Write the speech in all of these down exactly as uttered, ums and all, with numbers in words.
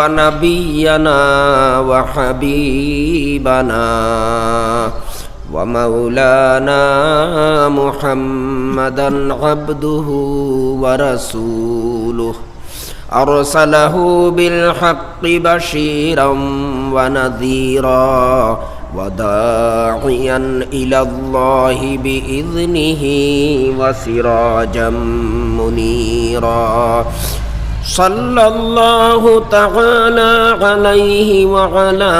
ونبينا وحبيبنا ومولانا محمدا عبده ورسوله، أرسله بالحق بشيرا ونذيرا وداعيا إلى الله بإذنه وسراجا منيرا. صلى الله تعالى عليه وعلى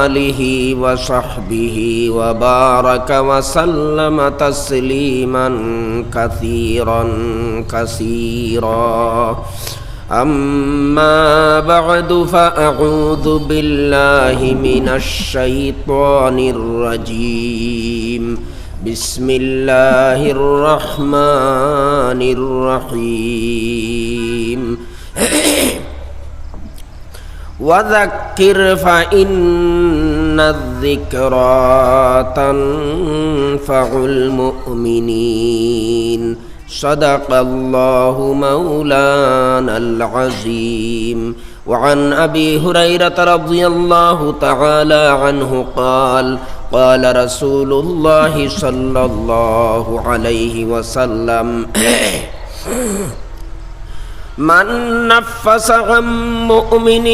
آله وصحبه وبارك وسلم تسليما كثيرا كثيرا. أما بعد، فأعوذ بالله من الشيطان الرجيم. بسم الله الرحمن الرحيم. وذكر فإن الذكرى تنفع المؤمنين. صدق الله مولانا العظيم. وعن أبي هريرة رضي الله تعالى عنه قال: قال رسول الله صلى الله عليه وسلم: من نفس عن مؤمن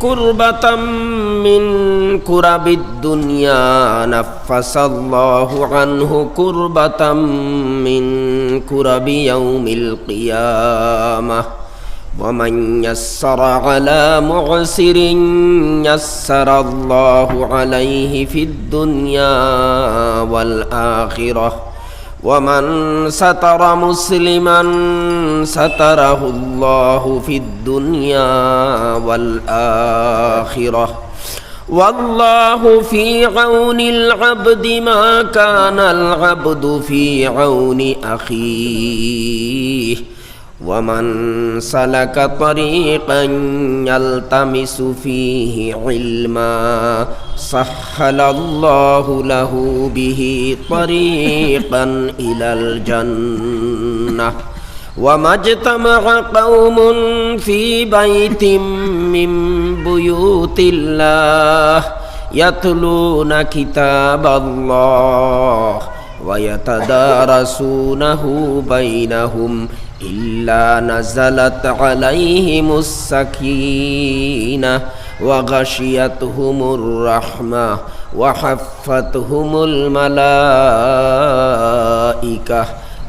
كربة من كرب الدنيا نفس الله عنه كربة من كرب يوم القيامة. ومن يسر على معسر يسر الله عليه في الدنيا والآخرة. ومن ستر مسلما ستره الله في الدنيا والآخرة. والله في عون العبد ما كان العبد في عون أخيه. ومن سلك طريقا يلتمس فيه علما سهل الله له به طريقا إلى الجنة. وما اجتمع قوم في بيت من بيوت الله يتلون كتاب الله ويتدارسونه بينهم إلا نزلت عليهم السكينة وغشيتهم الرحمة وحفتهم الملائكة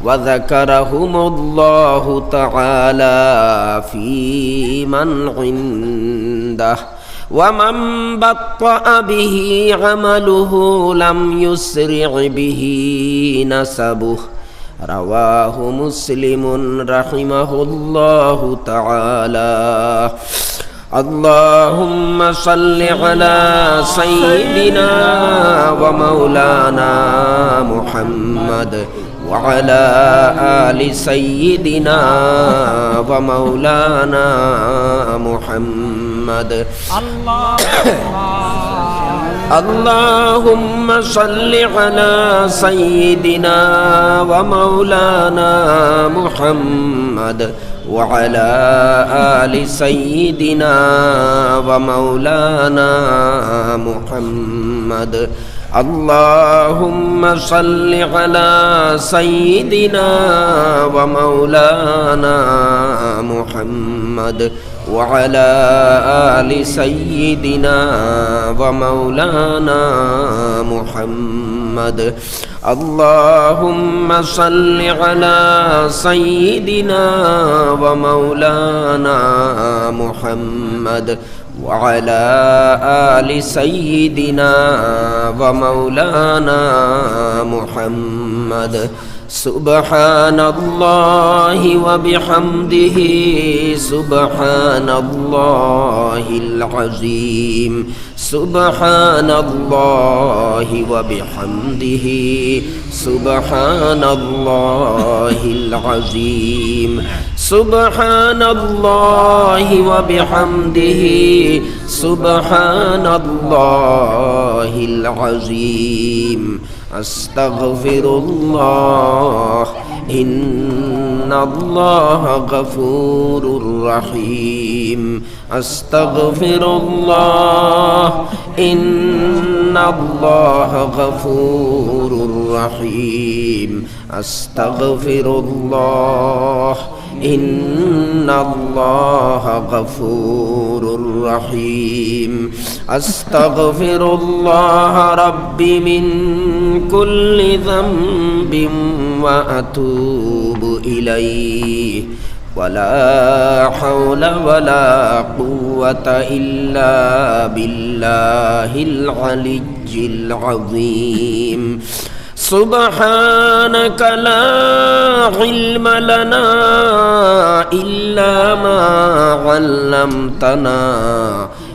وذكرهم الله تعالى فيمن عنده. ومن بطأ به عمله لم يسرع به نسبه. رواه مسلم رحمه الله تعالى. اللهم صل على سيدنا ومولانا محمد وعلى آل سيدنا ومولانا محمد. اللهم صل على سيدنا ومولانا محمد وعلى آل سيدنا ومولانا محمد. اللهم صل على سيدنا ومولانا محمد وعلى آل سيدنا ومولانا محمد. اللهم صل على سيدنا ومولانا محمد وعلى آل سيدنا ومولانا محمد. سبحان الله وبحمده، سبحان الله العظيم، سبحان الله وبحمده، سبحان الله العظيم، سبحان الله وبحمده، سبحان الله العظيم. أستغفر الله، إن الله غفور رحيم. أستغفر الله، إن الله غفور رحيم. أستغفر الله، إن الله غفور رحيم. أستغفر الله ربي من كل ذنب وأتوب إليه. ولا حول ولا قوة إلا بالله العلي العظيم. سبحانك لا علم لنا إلا ما علمتنا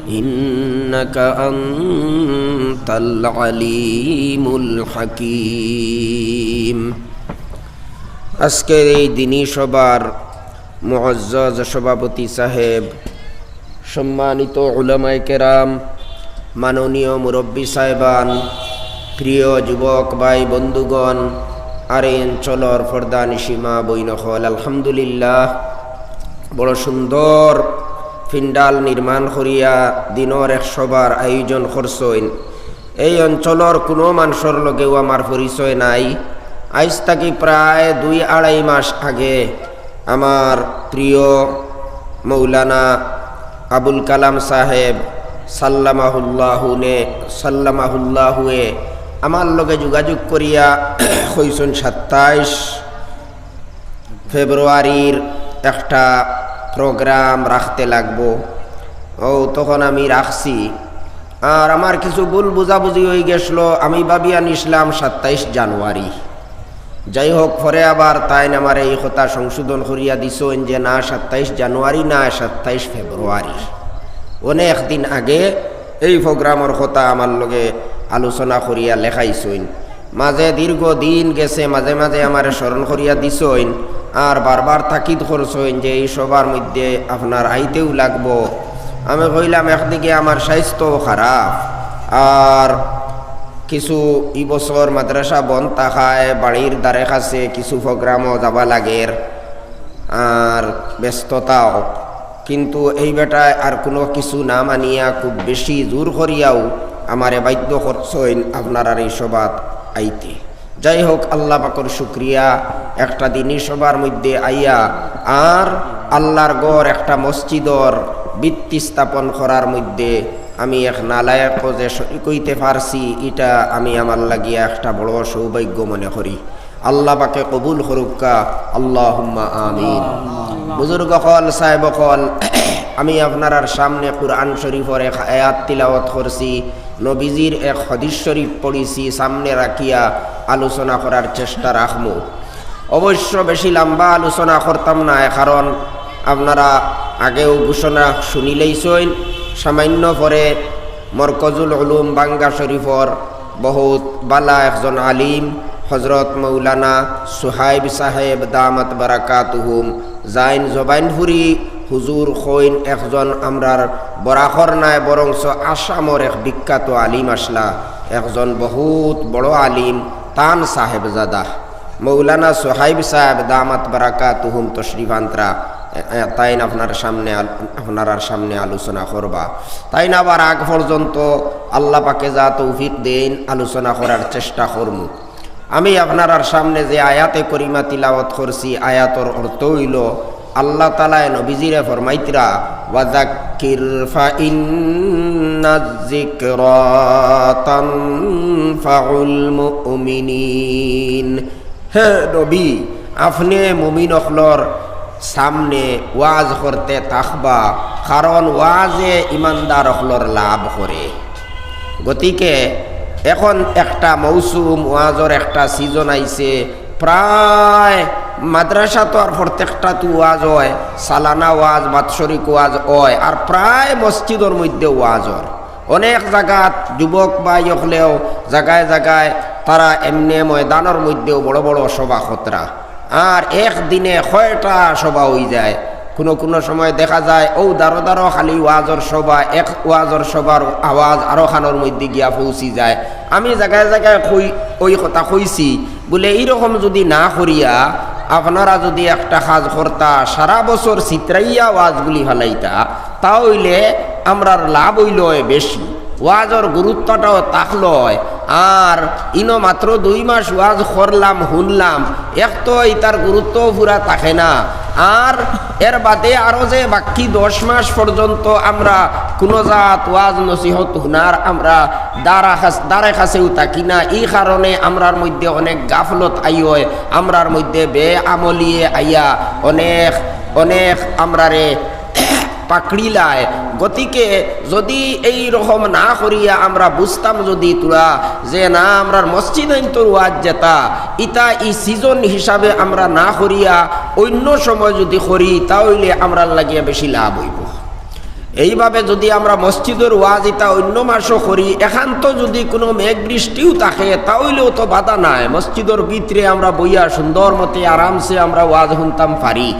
إنك أنت العليم الحكيم. আজকের এই দিনী সভার মুআজ্জাজ সভাপতি সাহেব, সম্মানিত উলামায়ে কেরাম, মাননীয় মুরব্বী সাহেবান, প্রিয় যুবক ভাই বন্ধুগণ, আর এই অঞ্চলর পর্দানিশী মা বইন অকল, আলহামদুলিল্লাহ, বড় সুন্দর পিন্ডাল নির্মাণ করিয়া দিনর এক সভার আয়োজন করছইন। এই অঞ্চলর কুনু মানষর লগেও আমার পরিচয় নাই। আইজ থাকি প্রায় দুই আড়াই মাস আগে আমার প্রিয় মৌলানা আবুল কালাম সাহেব সাল্লামাহুল্লাহুনে, সাল্লামাহুল্লাহুয়ে আমার লগে যোগাযোগ করিয়া কইছইন সাতাইশ ফেব্রুয়ারির একটা প্রোগ্রাম রাখতে লাগবো। ও, তখন আমি রাখছি। আর আমার কিছু ভুল বুঝাবুঝি অইগেছলো, আমি ভাবিয়া নিছলাম সাতাইশ জানুয়ারি। যাই হোক, পরে আবার তাইন আমারে এই কথা সংশোধন করিয়া দিছইন যে না, সাতাইশ জানুয়ারি না, সাতাইশ ফেব্রুয়ারি। অনেক দিন আগে এই প্রোগ্রামর কথা আমার লগে আলোচনা করিয়া লেখাইছইন। মাঝে দীর্ঘ দিন গেছে, মাঝে মাঝে আমারে স্মরণ করিয়া দিছইন, আর বারবার তাকিদ করছইন যে এই সভার মধ্যে আপনার আইতেউ লাগবো। আমি কইলাম, একদিকে আমার স্বাস্থ্যও খারাপ, আর কিছু ই বছর মাদ্রাসা বন্ধ থাকায় বাড়ির ধারে কাছে কিছু প্রোগ্রামও যাওয়া লাগের, আর ব্যস্ততাও। কিন্তু এই বেটায় আর কুনু কিছু না মানিয়া খুব বেশি জোর করিয়াউ আমারে বাধ্য করছইন আপনারার এই সভাত আইতে। যাই হোক, আল্লাহ পাকর শুকরিয়া, একটা দিনী সভার মধ্যে আইয়া আর আল্লাহর ঘর, একটা মসজিদর ভিত্তি স্থাপন করার মধ্যে আমি এক নালায়েকও যে শরিক অইতে পারছি, ইটা আমি আমার লাগিয়া একটা বড় সৌভাগ্য মনে করি। আল্লাহ পাকে কবুল করুক্কা, আল্লাহুম্মা আমিন। বুজুর্গ অকল, সাহেব অকল, আমি আপনারার সামনে কুরআন শরিফর এক আয়াত তিলাওয়াত করছি, নবীজির এক হাদিস শরিফ পড়ছি, সামনে রাখিয়া আলোচনা করার চেষ্টা রাখমু। অবশ্য বেশি লম্বা আলোচনা করতাম নায়, কারণ আপনারা আগেও ঘোষণা শুনিলাইছইন। সামান্য পরে মরকজুল উলুম বাঙ্গা শরিফর বহুত বালা একজন আলিম হজরত মৌলানা সুহাইব সাহেব দামাত বারাকাতুহুম যাইন জবাইনপুরি হুজুর কইন, একজন আমরার বরাকর নায় বরঞ্চ আসামর এক বিখ্যাত আলিম আছলা, একজন বহুত বড় আলিম, তান সাহেবজাদা মৌলানা সোহাইব সাহেব দামাত বারাকাতুহুম তশরিফ আনতরা, এ, এ, তাইন আপনার সামনে আল-, আপনারার সামনে আলোচনা করবা। তাইন আবার আগ পর্যন্ত আল্লাহ পাকে যা তৌফিক দেইন, আলোচনা করার চেষ্টা করমু। আমি আপনারার সামনে যে আয়াতে করিমা তিলাওয়াত করছি, আয়াতর অর্থ অইলো, আল্লাহ তাআলায় নবীজিরে ফরমাইতরা, "ওয়াযাক্কির ফাইন্নায যিকরা তানফাউল মুমিনিন।" হে নবী, আপনে মুমিন অকলর সামনে ওয়াজ করতে থাকবা, কারণ ওয়াজে ইমানদার অকলর লাভ করে। গতিকে এখন একটা মৌসুম, ওয়াজর একটা সিজন আইছে। প্রায় মাদ্রাসা তো আর প্রত্যেকটা তো ওয়াজ অয়, সালানা ওয়াজ, বাৎসরিক ওয়াজ অয়, আর প্রায় মসজিদর মধ্যে ওয়াজ অর। অনেক জাগাত যুবক ভাই অকলেও জাগায় জাগায় তারা এমনে ময়দানর মধ্যেও বড় বড় সভা করতরা। আর একদিনে কয়টা সভা অই যায়। কুনু কুনু সময় দেখা যায় অউ দারো দারো খালি ওয়াজর সভা, এক ওয়াজর সভার আওয়াজ আরো কানর মধ্যে গিয়া পৌঁছি যায়। আমি জাগায় জাগায় কই, অউ কথা কইছি, বুলে, "ইরকম যুদি না করিয়া আপনারা যুদি একটা কাজ করতা, সারা বছর ছিতরাইয়া ওয়াজগুলি ফালাইতা, তা অইলে আমরার লাভ অইলো বেশি।" ওয়াজর গুরুত্বটাও থাকলো অয়। আর ইনো মাত্র দুই মাস ওয়াজ করলাম, হুনলাম, এক তো ইতার গুরুত্ব পুরা থাকে না, আর এর বাদে আরো যে বাকি দশ মাস পর্যন্ত আমরা কুনু জাত ওয়াজ নসিহত হুনার আমরা দ্বারা কাছ-, দ্বারে কাছেও থাকি না। ই কারণে আমরার মধ্যে অনেক গাফলত আই অয়, আমরার মধ্যে বেআমলিয়ে আইয়া অনেক, অনেক আমরারে পাকড়িলায়। গতিকে যুদি এই রকম না করিয়া আমরা বুঝতাম যুদি থুড়া যে না, আমরার মসজিদ অইন্তর ওয়াজ যেটা, ইটা ই সিজন হিসাবে আমরা না করিয়া অইন্য সময় যুদি করি, তা অইলে আমরার লাগিয়া বেশি লাভ অইবো। এইভাবে যুদি আমরা মসজিদর ওয়াজ ইটা অইন্য মাসও করি, একান্ত যুদি কুনু মেঘ বৃষ্টিও থাকে, তা অইলেও তো বাধা নাই। মসজিদর ভিতরে আমরা বইয়া সুন্দর মতে আরামসে আমরা ওয়াজ হুনতাম পারি।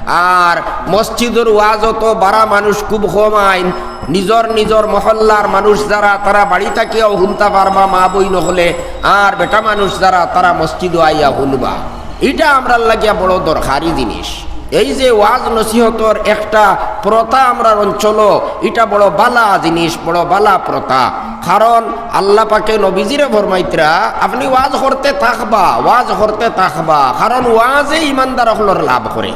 আর মসজিদর ওয়াজও তো বারা মানুষ খুব কম আইন। নিজর নিজর মহল্লার মানুষ যারা, তারা বাড়ি থাকিয়াও হুনতা পারবা মা বইন অকলে, আর বেটা মানুষ যারা, তারা মসজিদও আইয়া হুনবা। ইটা আমরার লাগিয়া বড় দরকারি জিনিস। এই যে ওয়াজ নসিহতর একটা প্রথা আমরার অঞ্চলো, ইটা বড় বালা জিনিস, বড় বালা প্রথা। কারণ আল্লাহ পাকে নবীজিরে ফরমাইতরা, "আপনি ওয়াজ করতে থাকবা, ওয়াজ করতে থাকবা, কারণ ওয়াজে ইমানদার অকলর লাভ করে।"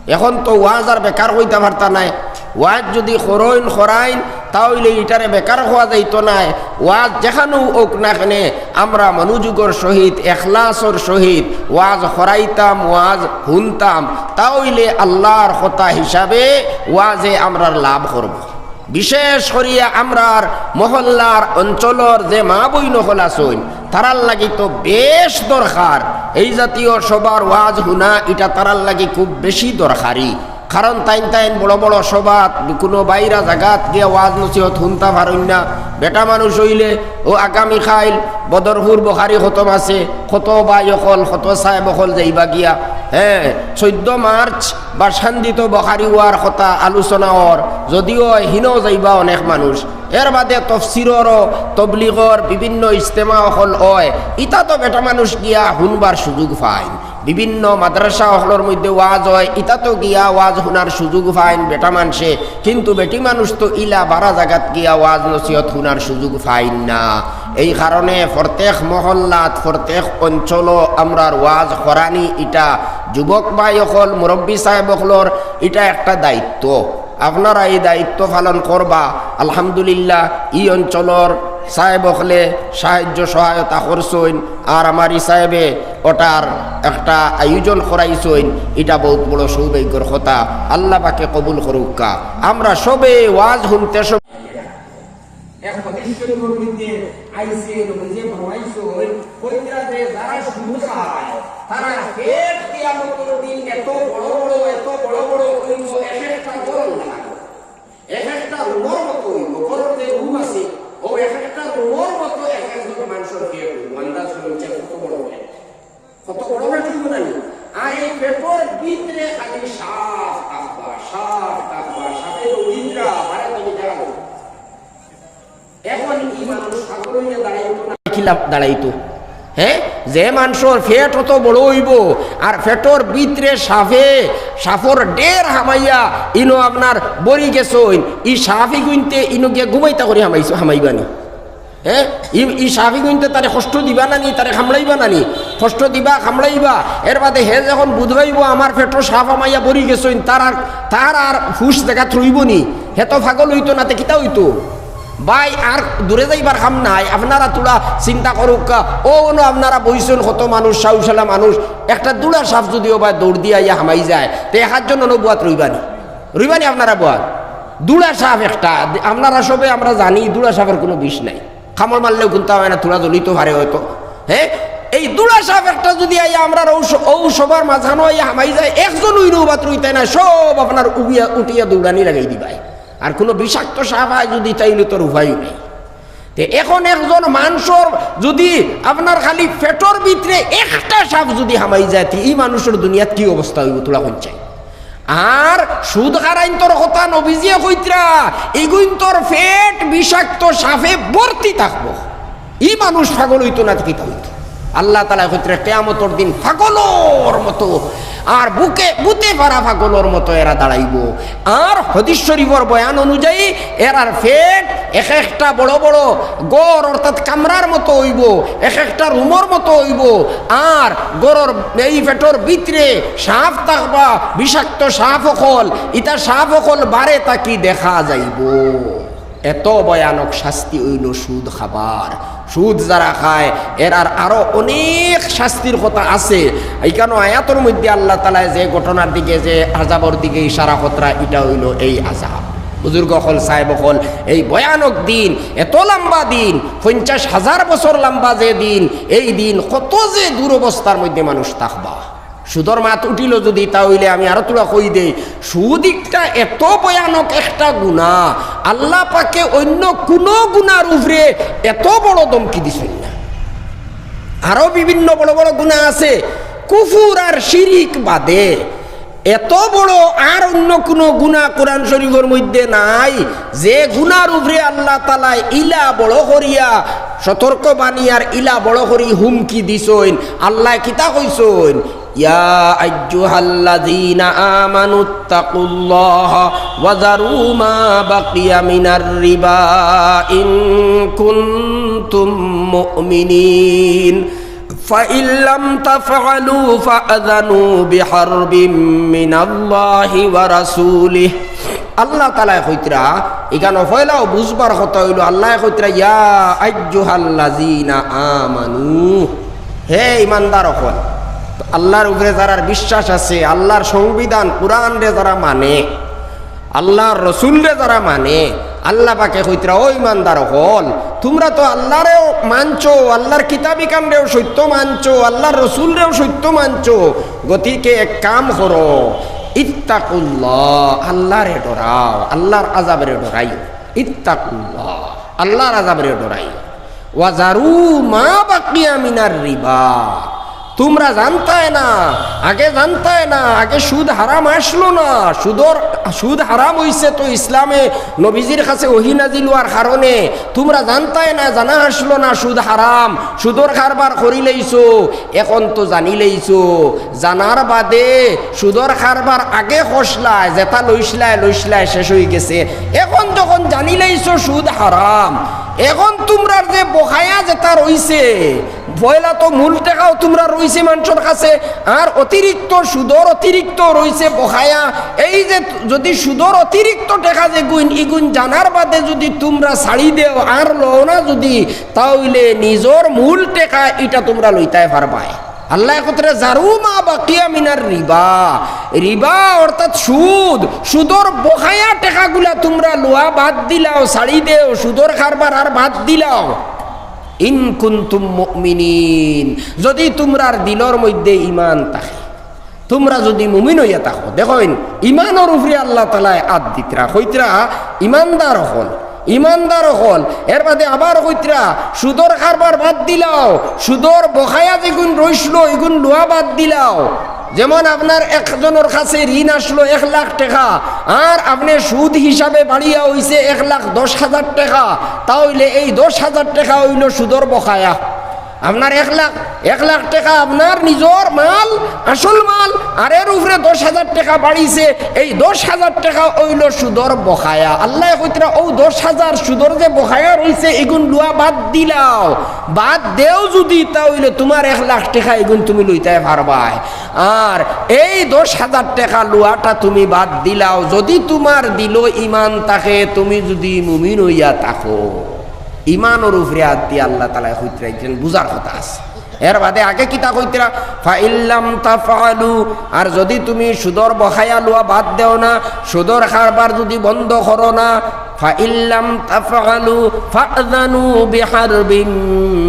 এখন তো ওয়াজ আর বেকার কইতা পারতা নায়। ওয়াজ যুদি করইন, করাইন, তা অইলে ইটারে বেকার কওয়া যাইতো নায়। ওয়াজ যেখানেও অউক না কেনে, আমরা মনোযোগর সহিত, এখলাসর সহিত ওয়াজ করাইতাম, ওয়াজ হুনতাম, তা অইলে আল্লাহর কথা হিসাবে ওয়াজে আমরার লাভ করবো। বিশেষ করিয়া আমরার মহল্লার অঞ্চলর যে মা বইন অকল আছইন, তারার লাগি তো বেশ দরকার। এই জাতীয় সভার ওয়াজ হুনা, ইটা তারার লাগি খুব বেশি দরকারি। কারণ তাইন তাইন বড় বড় সভাত, কুনু বাইরা জাগাত গিয়া ওয়াজ নসিহত হুনতা পারইন না। বেটা মানুষ অইলে অউ আগামী কাইল বদরপুর বুখারি খতম আছে, কত ভাই অকল, কত সাহেব অকল যাইবা গিয়া। হ্যাঁ, চৈদ্দ মার্চ বাসকান্দিত বুখারি অওয়ার কথা আলোচনা অর, যুদিও হিনও যাইবা অনেক মানুষ। এর বাদে তফসিররও, তবলিগর বিভিন্ন ইজতেমা অকল অয়, ইতা তো বেটা মানুষ গিয়া হুনবার সুযোগ পাইন। বিভিন্ন মাদ্রাসা অকলর মধ্যে ওয়াজ অয়, ইতা তো গিয়া ওয়াজ হুনার সুযোগ পাইন বেটা মানষে, কিন্তু বেটি মানুষ তো ইলা বারা জাগাত গিয়া ওয়াজ নসিহত হুনার সুযোগ পাইন না। এই কারণে প্রত্যেক মহল্লাত, প্রত্যেক অঞ্চলো আমরার ওয়াজ করানি, ইটা যুবক ভাই অকল, মুরব্বী সাহেব অকলর ইটা একটা দায়িত্ব। আপনারা এই দায়িত্ব পালন করবা। আলহামদুলিল্লাহ, ই অঞ্চলর সাহেব অকলে সাহায্য সহায়তা করছইন, আর আমার ই সাহেবে ওটার একটা আয়োজন করাইছইন, ইটা বউত বড় সৌভাগ্যর কথা। আল্লাহ পাকে কবুল করুক্কা। আমরা সবে ওয়াজ হুনতে সব এক হাদিস শরীফর মধ্যে আইছে, নবীজি ফরমাইছইন, কইরা যে যারা সুদ খায়, তারা পেট কিয়ামতর দিন এত বড় বড়, এত বড় বড় অইবো, এক একটা ঘরর লাখান। এক একটা রুমর মতো অইবো, ঘরর যে রুম আছে, অউ এক একটা রুমর মতো এক একজন মানষর পেট অইবো। আন্দাজ করইন কত বড় পেট। কত বড় পেট অইবো জানি? আর এই পেটর ভিতরে খালি সাপ থাকবা, সাপ থাকবা, সাপে দৌড়িন্দ্রা, বারে তুমি দাঁড়াও। এখন ই মানুষ পাগল অইয়া দাঁড়াইতো না? কিলা দাঁড়াইতো? হ্যাঁ, যে মানষর পেট অত বড় অইবো, আর পেটর ভিতরে সাপে, সাপর ঢের হামাইয়া ইনো আপনার ভরি গেছইন, ই সাপ ইগুইন্তে ইনো গিয়া ঘুমাইতা করি হামাইছো, হামাইবানি? হ্যাঁ, ই, ই সাপ ইগুইন্তে তারে কষ্ট দিবা না নি, তারে কামড়াইবা না নি? কষ্ট দিবা, কামড়াইবা। এর বাদে হে যখন বুঝ পাইবো আমার পেটো সাপ হামাইয়া ভরি গেছইন, তার আর, তার আর হুশ জাগাত রইবো নি? হে তো পাগল অইতো না, তে কিতা অইতো? ভাই, আর দূরে যাইবার কাম নাই। আপনারা থুড়া চিন্তা করুক্কা, অউ অনো আপনারা বইছইন, কত মানুষ, সাউসালা মানুষ, একটা দুলা সাপ যুদি অবায় দৌড় দিয়া আইয়া হামাই যায়, তে এক আধজন অনো বওয়াত রইবানি? রইবানি আপনারা বওয়াত? দুলা সাপ একটা, আপনারা সবে আমরা জানি, দুলা সাপর কুনু বিষ নাই, কামড় মারলেও কুন্তা অয় না, থুড়া জ্বলিতো পারে অয়তো। হ্যাঁ, এই দুলা সাপ একটা যুদি আইয়া আমরার অউ স-, অউ সবার মাঝখানো আইয়া হামাই যায়, একজন অইনও বওয়াত রইতায় না, সব আপনার উগিয়া উঠিয়া দৌড়ানি লাগাই দিবায়। আর কুনু বিষাক্ত সাপ আয় যুদি, তাইলে তো আর উপায়উ নাই। তে এখন একজন মানষর যুদি আপনার খালি পেটর ভিতরে একটা সাপ যুদি হামাই যায়, তে ই মানুষর দুনিয়াত কি অবস্থা অইবো, তুলা কইন চাই? আর সুদ খারাইন্তর কথা নবীজিয়ে কইতরা, ইগুইন্তর পেট বিষাক্ত সাপে ভর্তি থাকবো। ই মানুষ পাগল অইতো না, কিতা অইতো? আল্লাহ তাআলায় কইতরা, কিয়ামতর দিন পাগলর মতো, আর বুকে বুতে পারা পাগলর মতো এরা দাঁড়াইবো। আর হাদিস শরীফর বয়ান অনুযায়ী এরার পেট এক একটা বড় বড় ঘর, অর্থাৎ কামরার মতো অইবো, এক একটা রুমর মতো অইবো। আর ঘরর এই পেটর ভিতরে সাপ থাকবা, বিষাক্ত সাপ অকল, ইতা সাপ অকল বারে থাকি দেখা যাইবো। এত ভয়ানক শাস্তি অইলো সুদ খাবার। সুদ যারা খায়, এরার আরো অনেক শাস্তির কথা আছে। ইকানো আয়াতর মধ্যে আল্লাহ তাআলায় যে ঘটনার দিকে, যে আযাবর দিকে ইশারা করতরা, ইটা অইলো এই আযাব। বুজুর্গ অকল, সাহেব অকল, এই ভয়ানক দিন, এত লম্বা দিন, পঞ্চাশ হাজার বছর লম্বা যে দিন, এই দিন কত যে দুরবস্থার মধ্যে মানুষ থাকবা। সুদর মাত উঠিলো যুদি, তা অইলে আমি আরো তুলা কই দেই, সুদ একটা এত ভয়ানক একটা গুনা, আল্লাহ পাকে অইন্য কুনু গুনার উপরে এত বড় ধমকি দিছইন না। আরো বিভিন্ন বড় বড় গুনা আছে, কুফুর আর শিরিক বাদে এত বড় আর অইন্য কুনু গুনা কোরআন শরীফর মধ্যে নাই, যে গুনার উপরে আল্লাহ তাআলায় ইলা বড় করিয়া সতর্ক বাণী আর ইলা বড় করি হুমকি দিছইন। আল্লায় কিতা কইছইন? يا أيها الذين آمنوا اتقوا الله وذروا ما بقي من الربا إن كنتم مؤمنين فإن لم تفعلوا فأذنوا بحرب من الله ورسوله। আল্লাহ তাআলায় কইতরা, ইকানো পয়লাও বুঝবার কথা অইলো, আল্লায় কইতরা, ইয়া আইয়ুহাল্লাযীনা আমানু, হে ইমানদার অকল, আল্লাহর উপরে যারার বিশ্বাস আছে, আল্লাহর সংবিধান কোরআনরে যারা মানে, আল্লাহর রসুলরে যারা মানে, আল্লাহ পাকে কইতরা, ও ইমানদার অকল, তুমরা তো আল্লাহরেও মানছো, আল্লাহর কিতাবিকানরেও সত্য মানছো, আল্লাহর রসুলরেও সত্য মানছো, গতিকে এক কাম করো, ইত্তাকুল্লাহ, আল্লাহরে ডরাও, আল্লাহর আযাবরে ডরাইও। ইত্তাকুল্লাহ, আল্লাহর আযাবরে ডরাইও। ওয়াজারু মা বাকিয়া মিনার রিবা। তুমরা জানতায় না, আগে জানতায় না, আগে সুদ হারাম আসলো না, সুদর, সুদ হারাম অইছে তো ইসলামে নবীজির কাছে ওহী নাজিল অওয়ার কারণে। তুমরা জানতায় না, জানা আসলো না সুদ হারাম, সুদর কারবার করিলাইছো, এখন তো জানিলাইছো। জানার বাদে সুদর কারবার আগে খসলায়, যেটা লইছলায়, লইছলায়, শেষ অইগেছে। এখন যখন জানিলাইছো সুদ হারাম, এখন তুমরার যে বকায়া যেটা রইছে, পয়লা তো মূল টেকাও তুমরার রইছে মানষর কাছে, আর অতিরিক্ত সুদর অতিরিক্ত রইছে বকায়া। এই যে যুদি সুদর অতিরিক্ত টেকা যেগুইন, ইগুইন জানার বাদে যুদি তুমরা ছাড়ি দেও আর লও না যুদি, তা অইলে নিজর মূল টেকা ইটা তুমরা লইতায় পারবায়। আল্লায় কইতরা, "জারু মা বাকিয়া মিনার রিবা।" রিবা অর্থাৎ সুদ, সুদর বকায়া টেকাগুলা তুমরা লওয়া বাদ দিলাও, ছাড়ি দেও, সুদর কারবার আর বাদ দিলাও। ইন কুনতুম মুমিনিন, যুদি তুমরার দিলর মধ্যে ইমান থাকে, তুমরা যুদি মুমিন অইয়া থাকো। দেখইন, ইমানর উপরে আল্লাহ তাআলায় আত দিতরা, কইতরা, ইমানদার অকল, ইমানদার অকল। এর বাদে আবার কইতরা, সুদর কারবার বাদ দিলাও, সুদর বকায়া যেগুন রইছলো, ইগুন লওয়া বাদ দিলাও। যেমন আপনার একজনর কাছে ঋণ আসলো এক লাখ টেকা, আর আপনে সুদ হিসাবে বাড়িয়া অইছে এক লাখ দশ হাজার টেকা, তা অইলে এই দশ হাজার টেকা অইলো সুদর বকায়া। আপনার এক লাখ, এক লাখ টেকা আপনার নিজর মাল, আসল মাল, আর এর উপরে দশ হাজার টেকা বাড়িছে, এই দশ হাজার টেকা অইলো সুদর বকায়া। আল্লায় কইতরা, অউ দশ হাজার সুদর যে বকায়া রইছে, ইগুন লওয়া বাদ দিলাও, বাদ দেও যুদি, তা অইলে তুমার এক লাখ টেকা ইগুন তুমি লইতায় পারবায়। আর এই দশ হাজার টেকা লওয়াটা তুমি বাদ দিলাও, যুদি তুমার দিলো ইমান থাকে, তুমি যুদি মুমিন অইয়া থাকো। ইমানর উপরে আত দিয়া আল্লাহ তাআলায় কইতরা, ইখান বুঝার কথা আছে। এর বাদে আগে কিতা কইতরা? ফাইল্লাম তাফআলু, আর যুদি তুমি সুদর বকায়া লওয়া বাদ দেও না, সুদর কারবার যুদি বন্ধ করো না, ফাইল্লাম তাফআলু ফাআযানু বিহারবিম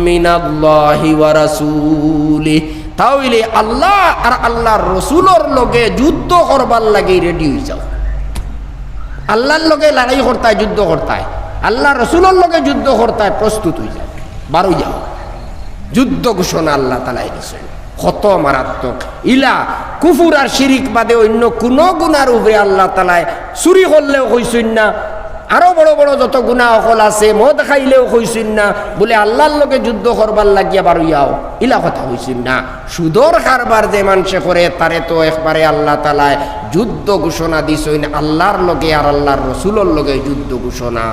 মিনাল্লাহি ওয়া রাসূলিহি, তা অইলে আল্লাহ আর আল্লাহর রসুলর লগে যুদ্ধ করবার লাগি রেডি অই যাও। আল্লাহর লগে লড়াই করতায়, যুদ্ধ করতায়। আল্লাহ রসুলর লগে যুদ্ধ করতায় প্রস্তুত অইযাও, বারইয়া। যুদ্ধ ঘোষণা আল্লাহ তাআলায় দিছইন। কত মারাত্মক। ইলা কুফুর আর শিরিক বাদে অইন্য কুনু গুনার উপরে আল্লাহ তাআলায়, চুরি করলেও কইছইন না, আরো বড় বড় যত গুনা অকল আছে, মদ খাইলেও কইছইন না, বুলে আল্লাহর লগে যুদ্ধ করবার লাগিয়া বারইয়াও, ইলা কথা কইছইন না। সুদর কারবার যে মানষে করে, তারে তো একবারে আল্লাহ তাআলায় যুদ্ধ ঘোষণা দিছইন আল্লাহর লগে আর আল্লাহর রসুলর লগে যুদ্ধ ঘোষণা।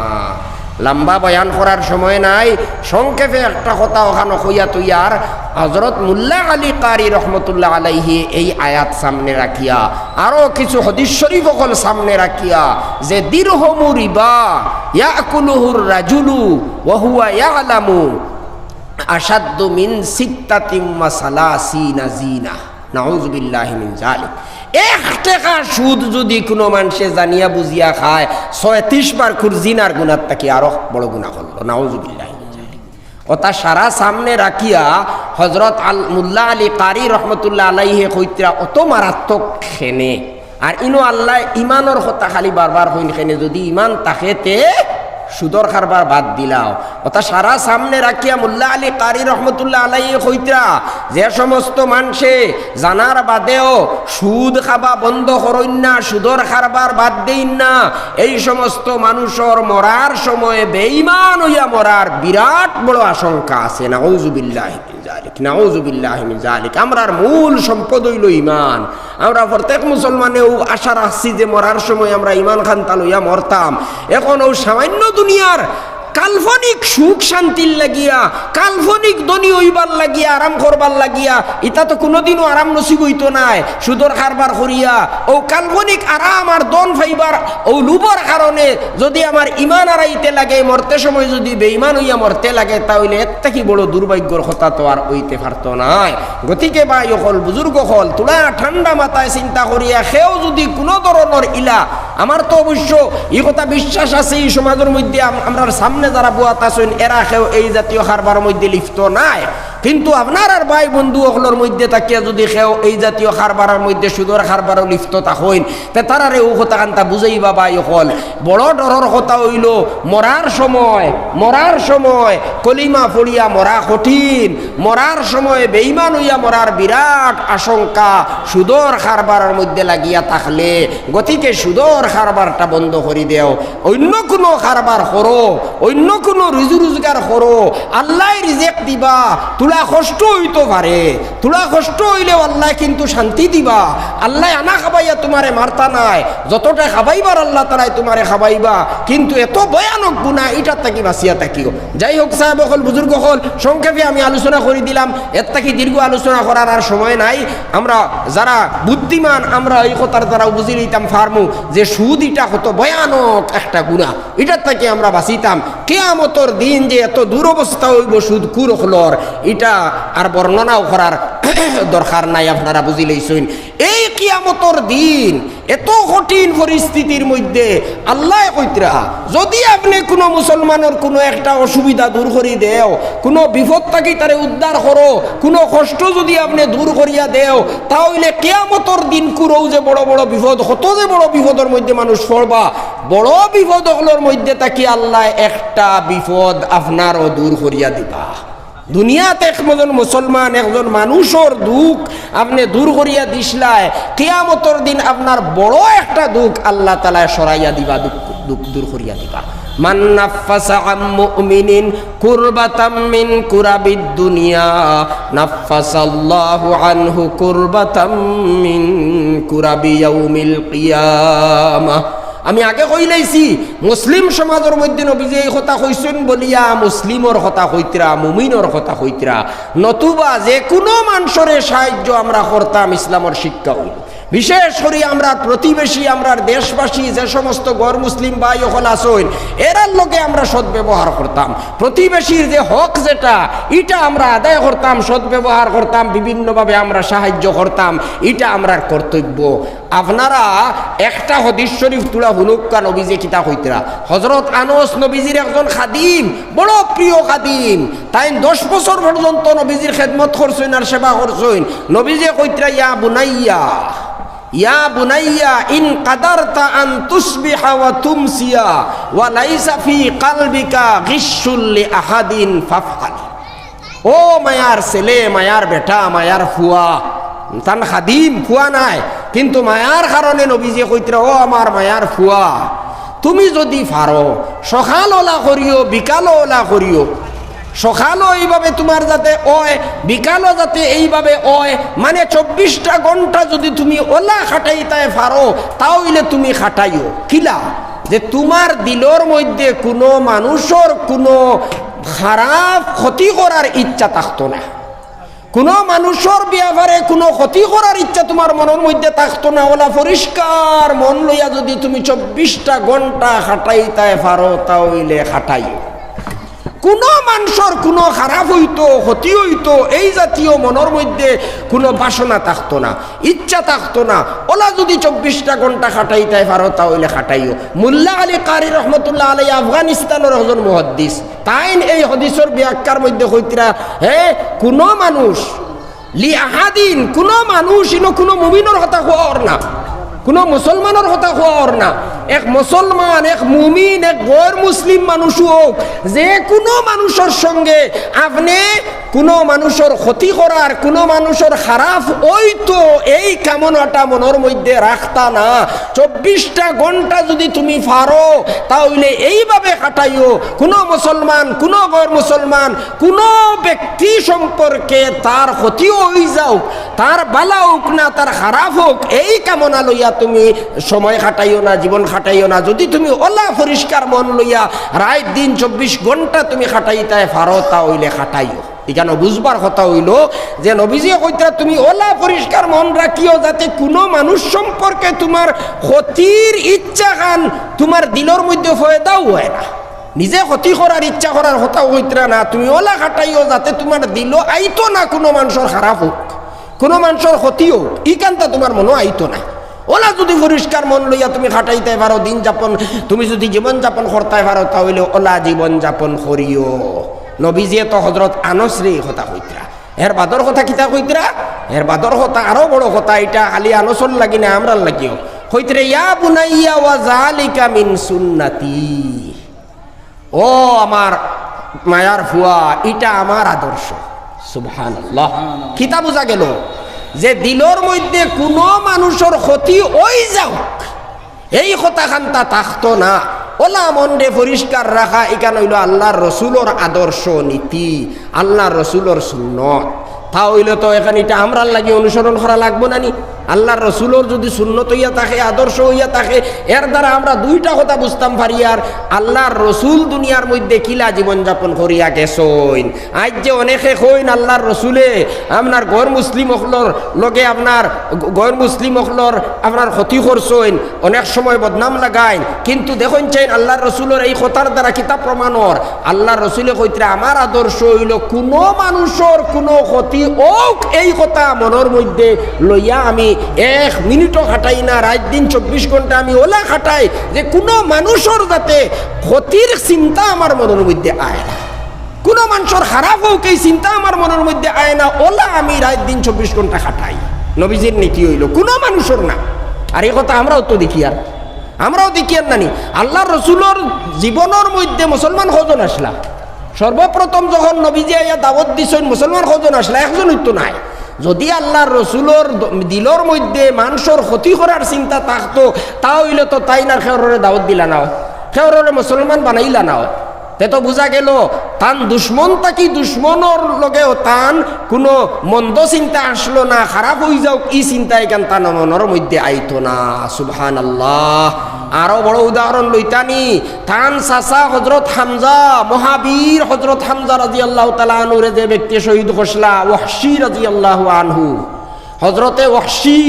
লম্বা বয়ান করার সময় নাই, সংক্ষেপে একটা কথা অখানো কইয়া থইয়ার। হযরত মুল্লা আলী কারি রহমতুল্লাহ আলাইহি এই আয়াত সামনে রাখিয়া, আরো কিছু হাদিস শরীফ অকল সামনে রাখিয়া, যে দিরহমু রিবা ইয়াকুলুহুর রাজুলু ওয়া হুয়া ইয়ালামু আশাদ্দু মিন সিত্তাতিন ওয়া সালাসিনা জিনা। নাউজুবিল্লাহি মিন জালিক। এক টেকা সুদ যুদি কুনু মানষে জানিয়া বুঝিয়া খায়, ছয়ত্রিশ বার কুর জিনার গুনার থাকি আরো বড় গুনা করলো। নাউজুবিল্লাহি মিন জালিক। অতা সারা সামনে রাখিয়া হযরত আল-, মুল্লা আলী কারি রহমতুল্লাহ আলাইহি কইতরা, অত মারাত্মক কেনে। আর ইনো আল্লায় ইমানর কথা খালি বারবার কইন কেনে, যুদি ইমান থাকে তে সুদর কারবার বাদ দিলাও। অতা সারা সামনে রাখিয়া মুল্লা আলী কারি রহমতুল্লাহ আলাইহি কইতরা, যে সমস্ত মানষে জানার বাদেও সুদ খাবা বন্ধ করইন না, সুদর কারবার বাদ দেইন না, এই সমস্ত মানুষর মরার সময় বেঈমান অইয়া মরার বিরাট বড় আশঙ্কা আছে। নাউজুবিল্লাহি মিন জালিক, নাউজুবিল্লাহি মিন জালিক। আমরার মূল সম্পদ অইলো ইমান। আমরা প্রত্যেক মুসলমানেও আশা রাখছি যে মরার সময় আমরা ইমান খান্তা লইয়া মরতাম। এখন অউ সামান্য দুনিয়ার কাল্পনিক সুখ শান্তির লাগিয়া, কাল্পনিক ধনী অইবার লাগিয়া, আরাম করবার লাগিয়া, ইতা তো কুনুদিনও আরাম নসিব অইতো নায়। সুদর কারবার করিয়া অউ কাল্পনিক আরাম আর ধন পাইবার অউ লোভর কারণে যুদি আমার ইমান হারাইতে লাগে, মরতে সময় যুদি বেঈমান অইয়া মরতে লাগে, তা অইলে এর থাকি বড় দুর্ভাগ্যর কথা তো আর অইতে পারতো নায়। গতিকে ভাই অকল, বুজুর্গ অকল, তুলা ঠান্ডা মাথায় চিন্তা করিয়া কেউ যুদি কুনু ধরনর ইলা, আমার তো অবশ্য ই কথা বিশ্বাস আছে, ই সমাজর মধ্যে আম-, আমরার সামনে যারা বওয়াত আছইন, এরা কেউ এই জাতীয় কারবারর মধ্যে লিপ্ত নায়। কিন্তু আপনারার ভাই বন্ধু অকলর মধ্যে থাকিয়া যুদি কেউ এই জাতীয় কারবারর মধ্যে, সুদর কারবারো লিপ্ত থাকইন, তে তারারে অউ কথা খান্তা বুঝাইবা ভাই অকল। বড় ডরর কথা অইলো, মরার সময়, মরার সময় কলিমা পড়িয়া মরা কঠিন, মরার সময় বেঈমান অইয়া মরার বিরাট আশঙ্কা। সুদর কারবারর মধ্যে লাগিয়া থাকলে, গতিকে সুদর কারবারটা বন্ধ করি দেও, অইন্য কুনু কারবার করো, অইন্য কুনু রুজি রুজগার করো। আল্লায় রিজেক দিবা, তুলা কষ্ট অইতো পারে, তুলা কষ্ট অইলেও আল্লায় কিন্তু শান্তি দিবা। আল্লায় আনা খাবাইয়া তুমারে মারতা নায়, যতটা খাবাইবার আল্লাহ তাআলায় তুমারে খাবাইবা। কিন্তু এত ভয়ানক গুনা, ইটার থাকি বাঁচিয়া থাকিও। যাই হোক সাহেব অকল, বুজুর্গ অকল, সংক্ষেপে আমি আলোচনা করি দিলাম, এর থাকি দীর্ঘ আলোচনা করার আর সময় নাই। আমরা যারা বুদ্ধিমান, আমরা ই কথার দ্বারাও বুঝি লইতাম পারমু যে সুদ ইটা কত ভয়ানক একটা গুনা, ইটার থাকি আমরা বাঁচিতাম। কিয়ামতর দিন যে এত দুরবস্থা অইবো সুদখুর অকলর, ইটা আর বর্ণনাও করার দরকার নাই, আপনারা বুঝি লইছইন। এই কিয়ামতর দিন এত কঠিন পরিস্থিতির মধ্যে আল্লায় কইতরা, যুদি আপনে কুনু মুসলমানর কুনু একটা অসুবিধা দূর করি দেও, কুনু বিপদ থাকি তারে উদ্ধার করো, কুনু কষ্ট যুদি আপনে দূর করিয়া দেও, তা অইলে কিয়ামতর দিনকুর অউ যে বড় বড় বিপদ, কত যে বড় বিপদর মধ্যে মানুষ পড়বা, বড় বিপদ অকলর মধ্যে থাকি আল্লায় একটা বিপদ আপনারও দূর করিয়া দিবা। দুনিয়াত একজন মুসলমান, একজন মানুষর দুখ আপনে দূর করিয়া দিছলায়, কিয়ামতর দিন আপনার বড় একটা দুখ আল্লাহ তাআলায় সরাইয়া দিবা, দুখ, দুখ দূর করিয়া দিবা। মান নাফফাসা আন মুমিনিন কুরবাতাম মিন কুরাবিদ দুনিয়া, নাফফাসাল্লাহু আনহু কুরবাতাম মিন কুরাবি ইয়াউমিল কিয়ামাহ। আমি আগে কইলাইছি, মুসলিম সমাজর মধ্যে নবীজি এই কথা কইছইন বলিয়া মুসলিমর কথা কইতরা, মুমিনর কথা কইতরা, নতুবা যে কুনু মানষরে সাহায্য আমরা করতাম, ইসলামর শিক্ষা অইলো। বিশেষ করি আমরার প্রতিবেশী, আমরার দেশবাসী, যে সমস্ত গর মুসলিম ভাই অকল আছইন, এরার লগে আমরা সদ্ব্যবহার করতাম। প্রতিবেশীর যে হক যেটা, ইটা আমরা আদায় করতাম, সদ্ব্যবহার করতাম, বিভিন্নভাবে আমরা সাহায্য করতাম, ইটা আমরার কর্তব্য। আপনারা একটা হাদিস শরীফ তুলা হুনুক্কা, নবীজি কিতা কইতরা। হযরত আনস নবীজির একজন খাদিম, বড় প্রিয় খাদিম, তাইন দশ বছর পর্যন্ত নবীজির খেদমত করছইন আর সেবা করছইন। নবীজি কইতরা, ইয়া বুনাইয়া, ইয়া বুনাইয়া ইন কাদারতা আন তুসবিহা ওয়া তুমসিয়া ওয়া লাইসা ফি কালবিকা গিশশুল লি আহাদিন ফাফআল। ও মায়ার ছেলে, মায়ার বেটা, মায়ার ফুয়া, তান খাদিম ফুয়া নায়, কিন্তু মায়ার কারণে নবীজিয়ে কইতরা, "ও আমার মায়ার ফুয়া, তুমি যুদি পারো, সকাল অলা করিও, বিকাল অলা করিও, সকালও এইভাবে তুমার যাতে অয়, বিকালও যাতে এইভাবে অয়, মানে চব্বিশটা ঘন্টা যুদি তুমি অলা খাটাইতায় পারো, তা অইলে তুমি খাটাইও।" কিলা? যে তুমার দিলর মধ্যে কুনু মানুষর কুনু খারাপ ক্ষতি করার ইচ্ছা থাকতো না, কুনু মানুষর ব্যাপারে কুনু ক্ষতি করার ইচ্ছা তুমার মনর মধ্যে থাকতো না। অলা পরিষ্কার মন লইয়া যুদি তুমি চব্বিশটা ঘন্টা খাটাইতায় পারো, তা অইলে খাটাইও। কুনু মানষর কুনু খারাপ অইতো, ক্ষতি অইতো, এই জাতীয় মনর মধ্যে কুনু বাসনা থাকতো না, ইচ্ছা থাকতো না। অলা যুদি চব্বিশটা ঘন্টা খাটাইতায় পারো, তা অইলে খাটাইও। মুল্লা আলী কারি রহমতুল্লাহ আলাইহি আফগানিস্তানর একজন মুহাদ্দিস, তাইন এই হাদিসর ব্যাখ্যার মধ্যে কইতরা, হে, কুনু মানুষ, লি আহাদিন, কুনু মানুষ, ইনো কুনু মুমিনর কথা কওয়া অর না, কুনু মুসলমানর কথা কওয়া অর না। এক মুসলমান, এক মুমিন, এক গয়র মুসলিম মানুষ অউক, যে কুনু মানুষর সঙ্গে আপনে কুনু মানুষর ক্ষতি করার, কুনু মানুষর খারাপ অইতো, এই কামনাটা মনর মধ্যে রাখতা না। চব্বিশটা ঘন্টা যুদি তুমি পারো, তা অইলে এইভাবে খাটাইও। কুনু মুসলমান, কুনু গয়র মুসলমান, কুনু ব্যক্তি সম্পর্কে তার ক্ষতি অই যাউক, তার ভালা অউক না তার খারাপ অউক, এই কামনা লইয়া তুমি সময় খাটাইও না, জীবন খাটাইও না। যুদি তুমি অলা পরিষ্কার মন লইয়া রাইত দিন চব্বিশ ঘন্টা তুমি খাটাইতায় পারো, তা অইলে খাটাইও। ইখানো বুঝবার কথা অইলো যে নবীজিয়ে কইতরা, তুমি অলা পরিষ্কার মন রাখিও যাতে কুনু মানুষ সম্পর্কে তুমার ক্ষতির ইচ্ছাখান তুমার দিলর মধ্যে পয়দাও অয় না। নিজে ক্ষতি করার ইচ্ছা করার কথাও কইতরা না, তুমি অলা খাটাইও যাতে তুমার দিলো আইতো না কুনু মানষর খারাপ অউক, কুনু মানষর ক্ষতি অউক, ইখানতা তুমার মনো আইতো না। অলা যুদি পরিষ্কার মন লইয়া তুমি খাটাইতায় পারো দিন যাপন, তুমি যুদি জীবন যাপন করতায় পারো, তা অইলে অলা জীবন যাপন করিও। নবীজিয়ে তো হজরত আনসরে ই কথা কইতরা। এর বাদর কথা কিতা কইতরা? এর বাদর কথা আরো বড় কথা, ইটা খালি আনসর লাগি না, আমরার লাগিও। কইতরা, ইয়া বুনাইয়া ওয়া যালিকা মিন সুন্নতি। ও আমার মায়ার ফুয়া, ইটা আমার আদর্শ। সুবহানাল্লাহ। কিতা বুঝা গেলো? যে দিলর মধ্যে কুনু মানুষর ক্ষতি অই যাউক, এই কথাখানতা থাকতো না। অলা মনরে পরিষ্কার রাখা, ইখান অইলো আল্লার রসুলর আদর্শ নীতি, আল্লার রসুলর সুন্নত। তা অইলে তো এখান ইটা আমরার লাগি অনুসরণ করা লাগবো না নি? আল্লার রসুলর যুদি সুন্নত অইয়া থাকে, আদর্শ অইয়া থাকে, এর দ্বারা আমরা দুইটা কথা বুঝতাম পারি। আর আল্লার রসুল দুনিয়ার মধ্যে কিলা জীবন যাপন করিয়া গেছইন। আইজ যে অনেকে কইন আল্লার রসুলে আপনার গয়র মুসলিম অকলর লগে আপনার গ-, গয়র মুসলিম অকলর আপনার ক্ষতি করছইন, অনেক সময় বদনাম লাগাইন, কিন্তু দেখইন চাইন আল্লার রসুলর এই কথার দ্বারা কিতা প্রমাণ অর? আল্লার রসুলে কইতরা, আমার আদর্শ অইলো কুনু মানুষর কুনু ক্ষতি অউক, এই কথা মনর মধ্যে লইয়া আমি এক মিনিটও খাটাই না, রাইত দিন চব্বিশ ঘন্টা আমি অলা খাটাই যে কুনু মানুষর যাতে ক্ষতির চিন্তা আমার মনর মধ্যে আয় না। কুনু মানষর খারাপ অউক, এই চিন্তা আমার মনর মধ্যে আয় না, অলা আমি রাইত দিন চব্বিশ ঘন্টা খাটাই। নবীজির নীতি অইলো, কুনু মানষর না। আর ই কথা আমরাও তো দেখিয়ার, আমরাও দেখিয়ার না নি? আল্লার রসুলর জীবনর মধ্যে মুসলমান কয়জন আছলা? সর্বপ্রথম যখন নবীজিয়ে আইয়া দাওয়াত দিছইন, মুসলমান কয়জন আছলা? একজন অইতো নায়। যুদি আল্লার রসুলর দ-, দিলর মধ্যে মানষর ক্ষতি করার চিন্তা থাকতো, তা অইলে তো তাইন আর কেউররে দাওয়াত দিলা না অয়, কেউররে মুসলমান বানাইলা না অয়। তে তো বুঝা গেলো, তান দুশমন থাকি দুশমনর লগেও তান কুনু মন্দ চিন্তা আছলো না, খারাপ অই যাউক, ই চিন্তা ইখান তান মনর মধ্যে আইতো না। সুবহানাল্লাহ। আরো বড় উদাহরণ লইতা নি, তান চাচা হজরত হামজা, মহাবীর হজরত হামজা রাদিয়াল্লাহু তাআলা আনহুরে যে ব্যক্তিয়ে শহীদ করছলা, ওয়াহশী রাদিয়াল্লাহু আনহু। হজরতে ওয়াহশী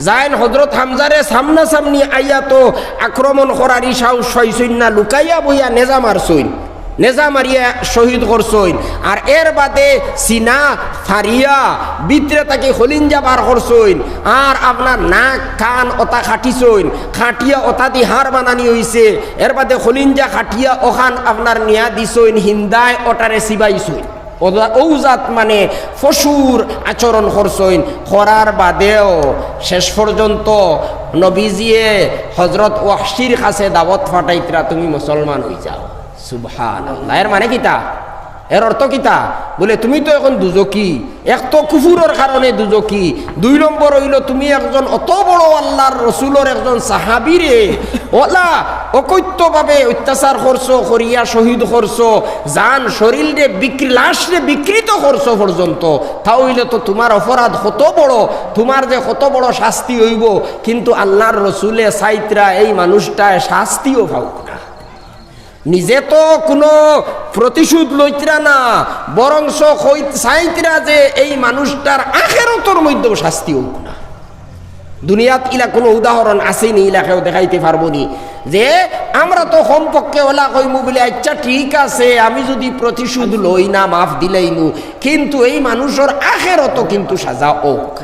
যাইন হজরত হামজারে সামনাসামনি আইয়া তো আক্রমণ করার ই সাহস পাইছইন না, লুকাইয়া বইয়া নেজা মারছইন, নেজা মারিয়া শহীদ করছইন। আর এর বাদে সিনা ফারিয়া ভিতরে থাকি খলিঞ্জা বার করছইন, আর আপনার নাক কান অতা কাটিছইন, কাটিয়া অতাদি হাড় বানানি অইছে। এর বাদে খলিঞ্জা কাটিয়া অখান আপনার নিয়া দিছইন হিন্দায়, অটারে চিবাইছইন। অজা-, অউ জাত মানে পশুর আচরণ করছইন, করার বাদেও শেষ পর্যন্ত নবীজিয়ে হজরত ওয়াহশির কাছে দাওয়াত পাঠাইতরা, "তুমি মুসলমান অই যাও।" সুবহানাল্লাহ। এর মানে কিতা? এর অর্থ কিতা? বলে, "তুমি তো এখন দুজকি।" এক তো কুফুরর কারণে দুজকি, দুই নম্বর অইলো তুমি একজন অত বড় আল্লাহর রসুলর একজন সাহাবীরে অলা অকথ্যভাবে অত্যাচার করছো, করিয়া শহীদ করছো, জান শরীররে বিক্রি, লাশরে বিকৃত করছো পর্যন্ত, তা অইলে তো তুমার অপরাধ কত বড়, তুমার যে কত বড় শাস্তি অইবো, কিন্তু আল্লাহর রসুলে চাইতরা এই মানুষটায় শাস্তিও পাউক না। নিজে তো কুনু প্রতিশোধ লইতরা না, বরঞ্চ কই-, চাইতরা যে এই মানুষটার আখেরাতর মধ্যেও শাস্তি অউক না। দুনিয়াত ইলা কুনু উদাহরণ আছেনি, ইলা কেউ দেখাইতে পারবোনি যে আমরা তো কমপক্ষে অলা কইমু বলে, "আচ্ছা ঠিক আছে, আমি যুদি প্রতিশোধ লই না, মাফ দিলাইমু, কিন্তু এই মানুষর আখেরাতো কিন্তু সাজা অউক।"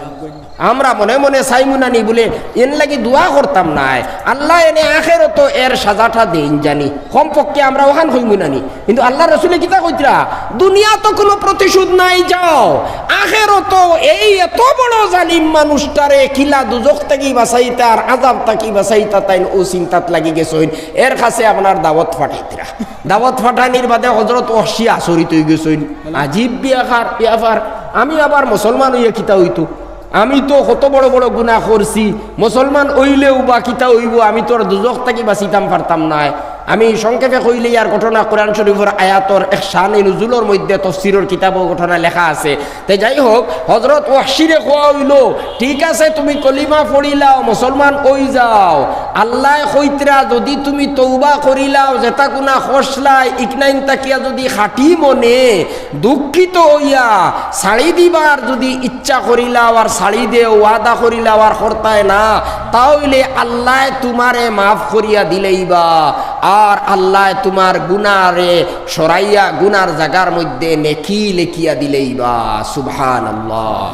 আমরা মনে মনে চাইমু না নি বলে, "এন লাগি দোয়া করতাম নায়, আল্লায় এনে আখেরাতো এর সাজাটা দেইন জানি।" কমপক্ষে আমরা অখান কইমু না নি। কিন্তু আল্লাহর রসুলে কিতা কইতরা? "দুনিয়াতো কুনু প্রতিশোধ নাই, যাও, আখেরাতো এই এত বড় জালিম মানুষটারে কিলা দুজখ থাকি বাঁচাইতা আর আযাব থাকি বাঁচাইতা, তাইন অউ চিন্তাত লাগি গেছইন, এর কাছে আপনার দাওয়াত পাঠাইতরা।" দাওয়াত পাঠানির বাদে হজরত ওয়াহশি আচরিত অইগেছইন, "আজীব বিয়াখার, ব্যাপার, আমি আবার মুসলমান অইয়া কিতা অইতো?" আমি তো কত বড় বড় গুনা করছি, মুসলমান অইলেও বা কিতা অইবো, আমি তো আর দুজখ থাকি বাঁচিতাম পারতাম নায়। আমি সংক্ষেপে কইলে, ইয়ার ঘটনা কোরআন শরীফর আয়াতর এক শানে নুজুলর মধ্যে তফসিরর কিতাবও ঘটনা লেখা আছে। তে যাই হোক, হজরত ওয়াহশিরে কওয়া অইলো, "ঠিক আছে, তুমি কলিমা পড়িলাও, মুসলমান অই যাও। আল্লায় কইতরা, যুদি তুমি তওবা করিলাও, যেতা গুনা করছলায়, ইকনাইন থাকিয়া যুদি খাঁটি মনে দুঃখিত অইয়া ছাড়ি দিবার যুদি ইচ্ছা করিলাও আর ছাড়ি দেও, ওয়াদা করিলাও আর করতায় না, তা অইলে আল্লায় তুমারে মাফ করিয়া দিলাইবা, আর আল্লায় তুমার গুনারে সরাইয়া গুনার জাগার মধ্যে নেকি লেখিয়া দিলাইবা।" সুবহানাল্লাহ।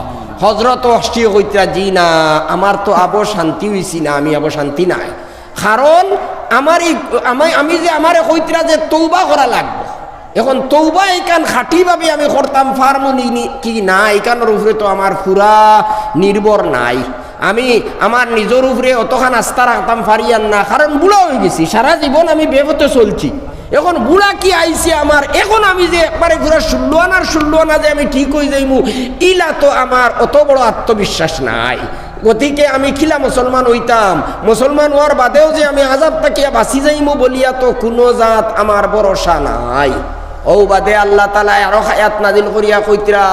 হজরত ওয়াহশি কইতরা, "জি না, আমার তো আবো শান্তি অইছি না, আমি আবো শান্তি নায়।" কারণ আমার এই, আমি, আমি যে আমারে কইতরা যে তওবা করা লাগবো, এখন তওবা এইখান খাঁটিভাবে আমি করতাম পারমু নি, নি, কি না, এইখানর উপরে তো আমার পুরা নির্ভর নাই। আমি আমার নিজর উপরে অতখান আস্থা রাখতাম পারিয়ার না, কারণ বুড়া অইগেছি, সারা জীবন আমি বেপথে চলছি। এখন বুড়া কি আইছে আমার, এখন আমি যে একবারে পুরা ষোল্লো আনার ষোল্লো আনা যে আমি ঠিক অই যাইমু, ইলা তো আমার অত বড় আত্মবিশ্বাস নাই। গতিকে আমি কিলা মুসলমান অইতাম? মুসলমান অওয়ার বাদেও যে আমি আযাব থাকিয়া বাঁচি যাইমু বলিয়া তো কুনু জাত আমার ভরসা নাই। অউ বাদে আল্লাহ তাআলায় আরো আয়াত নাজিল করিয়া কইতরা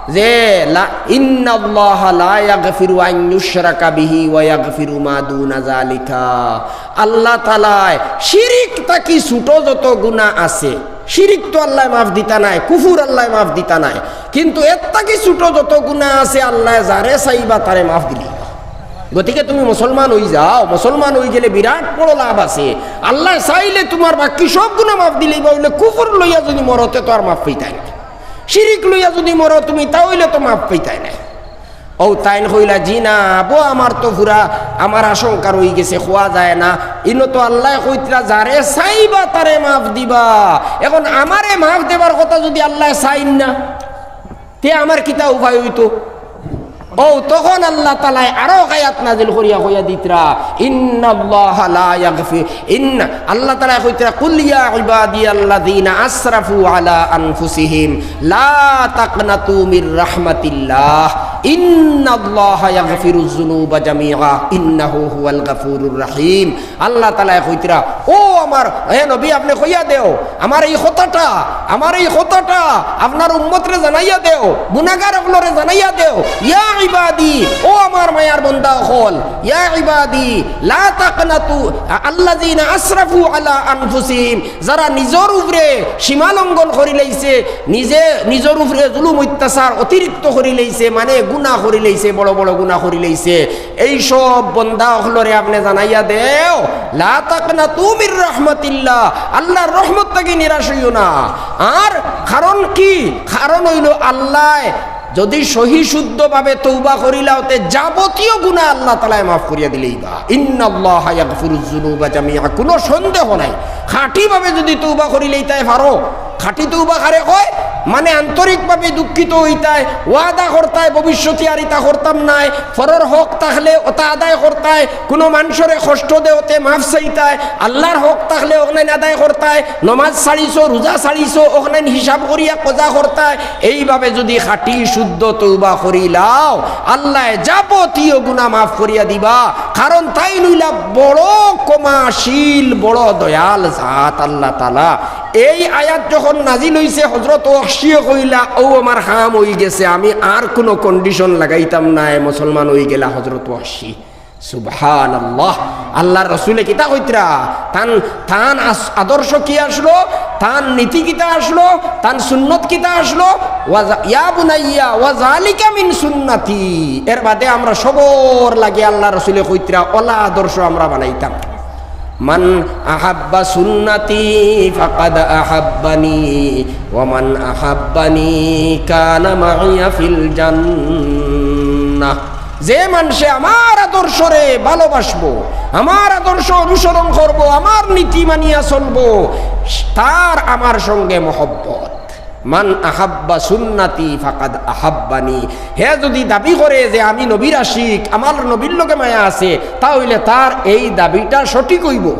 যে, লা, "ইন্নাল্লাহা লা ইয়াগফিরু আন ইউশরাকা বিহি ওয়া ইয়াগফিরু মা দুনা যালিকা।" আল্লাহ তাআলায় শিরিক থাকি ছোট যত গুনা আছে, শিরিক তো আল্লায় মাফ দিতা নায়, কুফুর আল্লায় মাফ দিতা নায়, কিন্তু এর থাকি ছোট যত গুনা আছে আল্লায় যারে চাইবা তারে মাফ দিলাইবা। গতিকে তুমি মুসলমান অই যাও, মুসলমান অই গেলে বিরাট বড় লাভ আছে। আল্লায় চাইলে তুমার বাকি সব গুনা মাফ দিলাইবা, অইলে কুফুর লইয়া যুদি মরো তে তো আর মাফ পাইতায় নায়, শিরিক লইয়া যুদি মরো তুমি, তা অইলে তো মাফ পাইতায় নায়। অউ তাইন কইলা, "জি না, আবো আমার তো পুরা, আমার আশঙ্কা রইগেছে, কওয়া যায় না।" ইনো তো আল্লায় কইতরা, "যারে চাইবা তারে মাফ দিবা।" এখন আমারে মাফ দেবার কথা যুদি আল্লায় চাইন না, তে আমার কিতা উপায় অইতো? অউ তখন আল্লাহ তাআলায় আরো আয়াত নাজিল করিয়া কইয়া দিতরা, "ইন্নাল্লাহা লা ইয়াগফির-, ইন্না-," আল্লাহ তাআলায় কইতরা, "কুল ইয়া ইবাদিয়াল্লাযীনা আসরাফু আলা আনফুসিহিম লা তাকনাতু মির রাহমাতিল্লাহ, ইন্নাল্লাহা ইয়াগফিরুয যুনুবা জামিআ, ইন্নাহু হুয়াল গাফুরুর রাহিম।" আল্লাহ তাআলায় কইতরা, "ও আমার, হে নবী, আপনে কইয়া দেও, আমার এই কথাটা, আমার এই কথাটা আপনার উম্মতরে জানাইয়া দেও, গুনাগার অকলরে জানাইয়া দেও। ইয়া ইবাদি, ও আমার মায়ার বন্দা অকল, ইয়া ইবাদি, লা তাকনাতু, আল্লাযীনা আসরাফু আলা আনফুসিহিম, যারা নিজর উপরে সীমা লঙ্ঘন করিলাইছে, নিজে নিজর উপরে জুলুম অত্যাচার অতিরিক্ত করিলাইছে, মানে গুনা করিলাইছে, বড় বড় গুনা করিলাইছে, এই সব বন্দা অকলরে আপনে জানাইয়া দেও, লা তাকনাতু মির রাহমাতিল্লাহ, আল্লাহর রহমত থাকি নিরাশ অইও না।" আর কারণ কি? কারণ অইলো আল্লায় যুদি সহি শুদ্ধভাবে তওবা করিলাও তে যাবতীয় গুনা আল্লাহ তাআলায় মাফ করিয়া দিলাইবা। ইন্নাল্লাহা ইয়াগফিরুয যুনুবা জামিআ, কুনু সন্দেহ নাই। খাঁটিভাবে যুদি তওবা করিলাইতায় পারো, খাঁটি তওবা কারে কয়? মানে আন্তরিকভাবে দুঃখিত অইতায়, ওয়াদা করতায় ভবিষ্যতে আর ইতা করতাম নায়, পরর হক থাকলে ওটা আদায় করতায়, কুনু মানষরে কষ্ট দেওতে মাফ চাইতায়, আল্লার হক থাকলে অখনাইন আদায় করতায়, নমাজ ছাড়িছো, রুজা ছাড়িছো, অখনাইন হিসাব করিয়া কজা করতায়। এইভাবে যুদি খাঁটি শুদ্ধ তওবা করিলাও, আল্লায় যাবতীয় গুনা মাফ করিয়া দিবা, কারণ তাইন অইলা বড় ক্ষমাশীল, বড় দয়াল জাত আল্লাহ তাআলা। এই আয়াত যখন নাজিল অইছে, হজরত ওয়াহশিয়ে কইলা, "অউ আমার কাম অইগেছে, আমি আর কুনু condition লাগাইতাম নায়, মুসলমান অইগেলা হজরত ওয়াহশি।" সুবহানাল্লাহ। আল্লার রসুলে কিতা কইতরা? তান, তান আস-, আদর্শ কি আছলো? তান নীতি কিতা আছলো? তান সুন্নত কিতা আছলো? ওয়া জা-, ইয়া বুনাইয়া, ওয়া যালিকা মিন সুন্নতি। এর বাদে আমরা সবর লাগি আল্লার রসুলে কইতরা, অলা আদর্শ আমরা বানাইতাম। মান আহাব্বা সুন্নতি ফাকাদ আহাব্বানি, ওয়া মান আহাব্বানি কানা মাইয়া ফিল জান্নাহ। যে মানষে আমার আদর্শরে ভালোবাসবো, আমার আদর্শ অনুসরণ করবো, আমার নীতি মানিয়া চলবো, তার আমার সঙ্গে মহব্বত। মান আহাব্বা সুন্নতি ফাকাদ আহাব্বানি। হে যুদি দাবি করে যে আমি নবীর আশিক, আমার নবীর লগে মায়া আছে, তা অইলে তার এই দাবিটা সঠিক অইবো।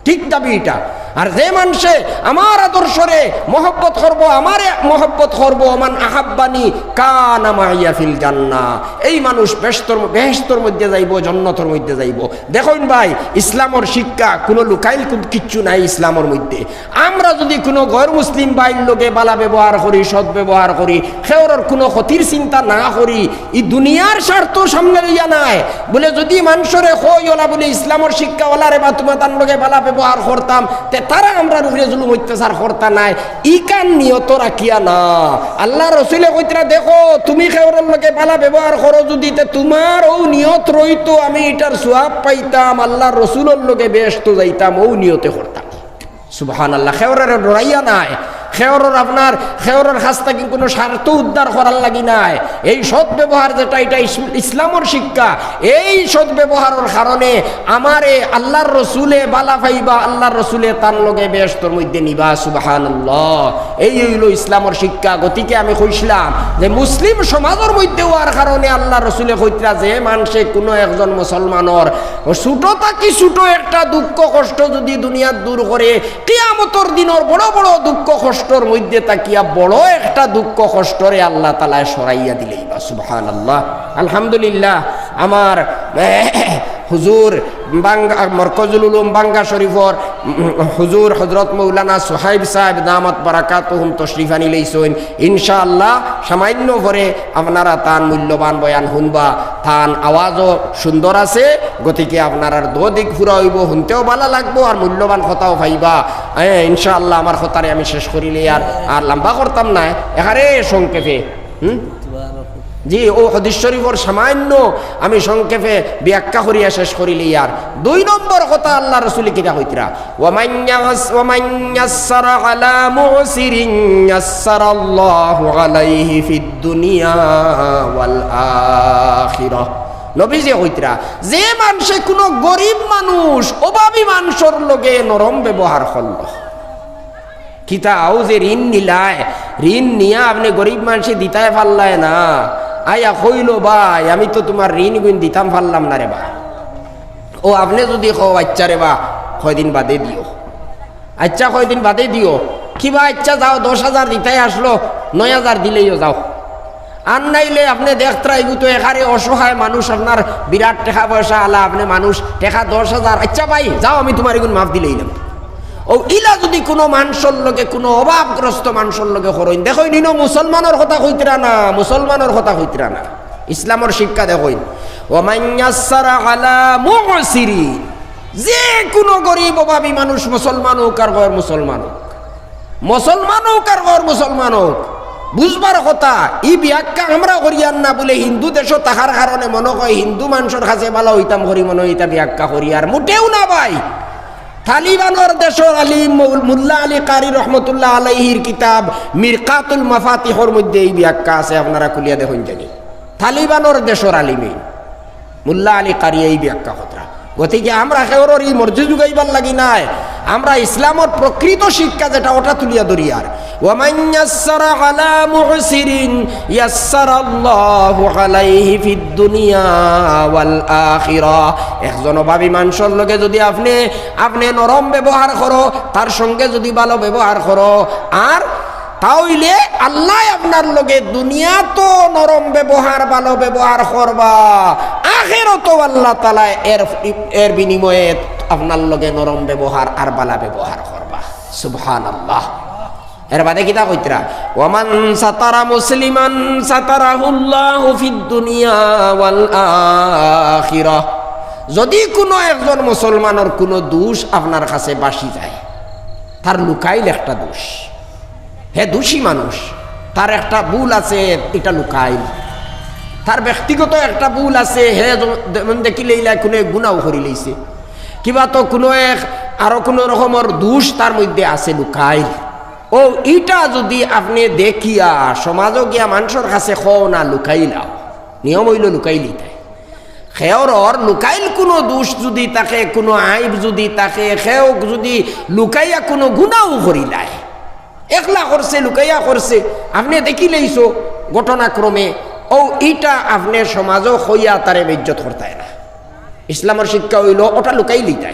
ঠিক দাবি ইটা। আর যে মানষে আমার আদর্শরে মহব্বত করবো, আমারে মহব্বত করবো, মান আহাব্বানি কানা মাইয়া ফিল জান্নাহ, এই মানুষ বেহেশতর, বেহেশতর মধ্যে যাইবো, জন্নতর মধ্যে যাইবো। দেখইন ভাই, ইসলামর শিক্ষা কুনু লুকাইল কুন-, কিচ্ছু নাই ইসলামর মধ্যে। আমরা যুদি কুনু গয়র মুসলিম ভাইর লগে ভালা ব্যবহার করি, সৎ ব্যবহার করি, কেউরর কুনু ক্ষতির চিন্তা না করি, ই দুনিয়ার স্বার্থ সামনে লইয়া নায়। বুলে যুদি মানষরে কই অলা বুলে ইসলামর শিক্ষা অলারে বা তুমরা তান লগে ভালা ব্যবহার করতাম, তে তারা আমরার উপরে জুলুম অত্যাচার করতা নায়। ইখান নিয়ত রাখিয়া না। আল্লার রসুলে কইতরা, দেখো, তুমি কেউরর লগে ভালা ব্যবহার করো যুদি, তে তুমার অউ নিয়ত রইতো, আমি ইটার সওয়াব পাইতাম, আল্লার রসুলর লগে বেহেশতো যাইতাম, অউ নিয়তে করতাম। সুবহানাল্লাহ। কেউররে ডরাইয়া নায়, কেউরর আপনার, কেউরর কাছ থাকি কুনু স্বার্থ উদ্ধার করার লাগি নায়। এই সৎ ব্যবহার যেটা, ইটা ইস-, ইসলামর শিক্ষা। এই সৎ ব্যবহারর কারণে আমারে আল্লার রসুলে ভালা পাইবা, আল্লার রসুলে তান লগে বেহেশতর মধ্যে নিবা। সুবহানাল্লাহ। এই অইলো ইসলামর শিক্ষা। গতিকে আমি কইছলাম যে মুসলিম সমাজর মধ্যে অওয়ার কারণে আল্লার রসুলে কইতরা যে মানষে কুনু একজন মুসলমানর ও ছোট থাকি ছোট একটা দুঃখ কষ্ট যুদি দুনিয়াত দূর করে, কিয়ামতর দিনর বড় বড় দুঃখ কষ্টর মধ্যে থাকিয়া বড় একটা দুঃখ কষ্টরে আল্লাহ তাআলায় সরাইয়া দিলাইবা। সুবহানাল্লাহ, আলহামদুলিল্লাহ। আমার হুজুর বাঙ্গা, মরকজুল উলুম বাঙ্গা শরীফর, উম, হুজুর হযরত মৌলানা সুহাইব সাহেব দামাত বারাকাতুহুম তশরিফ আনিলাইছইন। ইনশাআল্লাহ সামান্য পরে আপনারা তান মূল্যবান বয়ান হুনবা। তান আওয়াজও সুন্দর আছে, গতিকে আপনারার দো দিক পুরা অইবো, হুনতেও ভালা লাগবো আর মূল্যবান কথাও পাইবা। এ, ইনশাআল্লাহ আমার কথারে আমি শেষ করিলে আর, আর লম্বা করতাম না, একেবারে সংক্ষেপে। হুম? জি, অউ হাদিস শরীফর সামান্য আমি সংক্ষেপে ব্যাখ্যা করিয়া শেষ করিলে আর। দুই নম্বর কথা আল্লার রসুলে কিতা কইতরা? ওয়া মান ইয়াস-, ওয়া মান ইয়াসসারা আলা মুসিরিন ইয়াসসারাল্লাহু আলাইহি ফিদ দুনিয়া ওয়াল আখিরাহ। নবীজি কইতরা, যে মানষে কুনু গরিব মানুষ, অভাবী মানষর লগে নরম ব্যবহার করলো, কিতা অউ যে ঋণ নিলায়, ঋণ নিয়া আপনে গরিব মানষে দিতায় পারলায় না, আইয়া কইলো, "ভাই, আমি তো তুমার ঋণ গুইন দিতাম পারলাম না রে বা।" অউ আপনে যুদি কও, "আইচ্ছা রে বা, কয়দিন বাদে দিও।" আইচ্ছা, কয়দিন বাদে দিও। কিবা আইচ্ছা যাও, দশ হাজার দিতায় আছলো, নয় হাজার দিলাইও যাও। আর নাইলে আপনে দেখতরা, ইগু তো একেবারে অসহায় মানুষ, আপনার বিরাট টেকা পয়সা আলা, আপনে মানুষ, টেকা দশ হাজার, আইচ্ছা ভাই, যাও, আমি তুমার ইগুন মাফ দিলাইলাম। অউ ইলা যুদি কুনু মানষর লগে, কুনু অভাবগ্রস্ত মানষর লগে করইন, দেখইন, ইনো মুসলমানর কথা কইতরা না, মুসলমানর কথা কইতরা না, ইসলামর শিক্ষা দেখইন। ওয়া মান ইয়াসসারা আলা মুসিরিন, যে কুনু গরিব অভাবী মানুষ, মুসলমান অউক আর গয়র মুসলমান অউক, মুসলমান অউক আর গয়র মুসলমান অউক, বুঝবার কথা, ই ব্যাখ্যা আমরা করিয়ার না বুলে হিন্দু দেশো থাকার কারণে মনো কয় হিন্দু মানষর কাছে ভালা অইতাম করি মনো অয় ইতা ব্যাখ্যা করিয়ার, মুটেও না ভাই। তালিবানর দেশর আলিম মৌল-, মুল্লা আলী কারি রহমতুল্লাহ আলাইহির কিতাব মিরকাতুল মাফাতিহর মধ্যে ই ব্যাখ্যা আছে, আপনারা খুলিয়া দেখইন জানি। তালিবানর দেশর আলিমে মুল্লা আলী কারিয়ে ই ব্যাখ্যা করতরা। গতিকে আমরা কেউরর ই মর্জি জুগাইবার লাগি নায়, আমরা ইসলামর প্রকৃত শিক্ষা যেটা, ওটা তুলিয়া ধরিয়ার। ওয়ামান ইয়াসসারা আলা মুসিরিন ইয়াসসারাল্লাহু আলাইহি ফিদ দুনিয়া ওয়াল আখিরাহ। একজন অভাবী মানষর লগে যুদি আপনে, আপনে নরম ব্যবহার করো, তার সঙ্গে যুদি ভালো ব্যবহার করো, আর তা অইলে আল্লায় আপনার লগে দুনিয়াত নরম ব্যবহার, ভালো ব্যবহার করবা, আখেরাতো আল্লাহ তাআলায় এর, এর বিনিময়ে আপনার লগে নরম ব্যবহার আর ভালা ব্যবহার করবা। সুবহানাল্লাহ। এর বাদে কিতা কইতরা? ওয়ামান সাতারা মুসলিমান সাতারাহুল্লাহু ফিদ দুনিয়া ওয়াল আখিরাহ। যুদি কুনু একজন মুসলমানর কুনু দুষ আপনার কাছে বাসি যায়, তার লুকাইল একটা দুষ, হে দুষী মানুষ, তার একটা ভুল আছে, ইটা লুকাইল। তার ব্যক্তিগত একটা ভুল আছে, হে যেমন দেখিলাইলা কুনু এক গুনাও করিলাইছে, কিবা তো কুনু এক আরো কুনু রকমর দুষ তার মধ্যে আছে, লুকাইল। ও, ইটা যুদি আপনে দেখিয়া সমাজো গিয়া মানষর কাছে কও না, লুকাইলাও, নিয়ম অইলো লুকাইলিতায়। কেউরর লুকাইল কুনু দুষ যুদি থাকে, কুনু আইব যুদি থাকে, কেউ যুদি লুকাইয়া কুনু গুনাও করিলায়, একলা করছে, লুকাইয়া করছে, আপনে দেখিলাইছো ঘটনাক্রমে, ও, ইটা আপনে সমাজো কইয়া তারে বেইজ্জত করতায় না। ইসলামর শিক্ষা অইলো ওটা লুকাইলিতায়।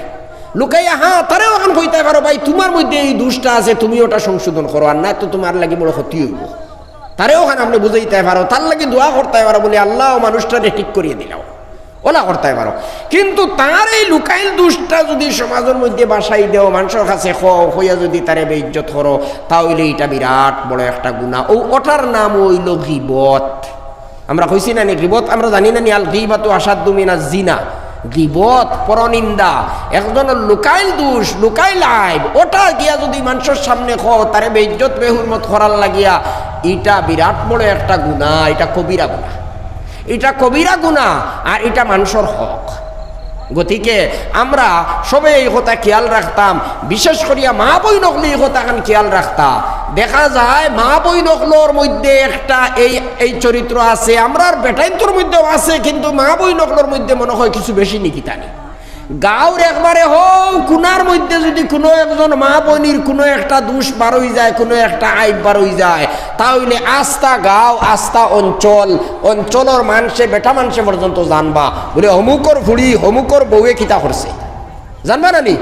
লুকাইয়া, হ্যাঁ, তারেও অখান কইতায় পারো, "ভাই, তুমার মধ্যে এই দুষটা আছে, তুমি ওটা সংশোধন করো, আর না তো তুমার লাগি বড় ক্ষতি অইবো।" তারেও অখান আপনে বুঝাইতায় পারো, তার লাগি দোয়া করতায় পারো, বলে, "আল্লাহ, ও মানুষটারে ঠিক করিয়া দিলাও।" ওলা করতায় পারো। কিন্তু তার এই লুকাইল দুষটা যুদি সমাজর মধ্যে বাসাই দেও, মানষর কাছে কও, কইয়া যুদি তারে বেইজ্জত করো, তা অইলে ইটা বিরাট বড় একটা গুনা। ও, ওটার নাম অইলো গিবত। আমরা কইছি না নি গিবত? আমরা জানি না নি, আল গিবাতু আশাদ্দু মিনাজ জিনা? গিবত, পরনিন্দা, একজনর লুকাইল দুষ, লুকাইল আইব, ওটা গিয়া যুদি মানষর সামনে কও, তারে বেইজ্জত বেহুরমত করার লাগিয়া, ইটা বিরাট বড় একটা গুনা, ইটা কবিরা গুনা। ইটা কবিরা গুনা, আর ইটা মানষর হক। গতিকে আমরা সবে এই কথা খেয়াল রাখতাম, বিশেষ করিয়া মা বইন অকলে এই কথাখান খেয়াল রাখতা। দেখা যায় মা বইন অকলর মধ্যে একটা এই, এই চরিত্র আছে, আমরার বেটাইন্তর মধ্যেও আছে, কিন্তু মা বইন অকলর মধ্যে মনে হয় কিছু বেশি নি কিতা নি। গাঁওর একবারে হউ কুনার মধ্যে যুদি কুনু একজন মা বইনর কুনু একটা দুষ বারই যায়, কুনু একটা আইব বারই যায়, তা অইলে আস্তা গাঁও, আস্তা অঞ্চল, অঞ্চলর মানষে, বেটা মানষে পর্যন্ত জানবা, বলে, "হমুকর ফুড়ি, হমুকর বউয়ে কিতা করছে।" জানবা না নি?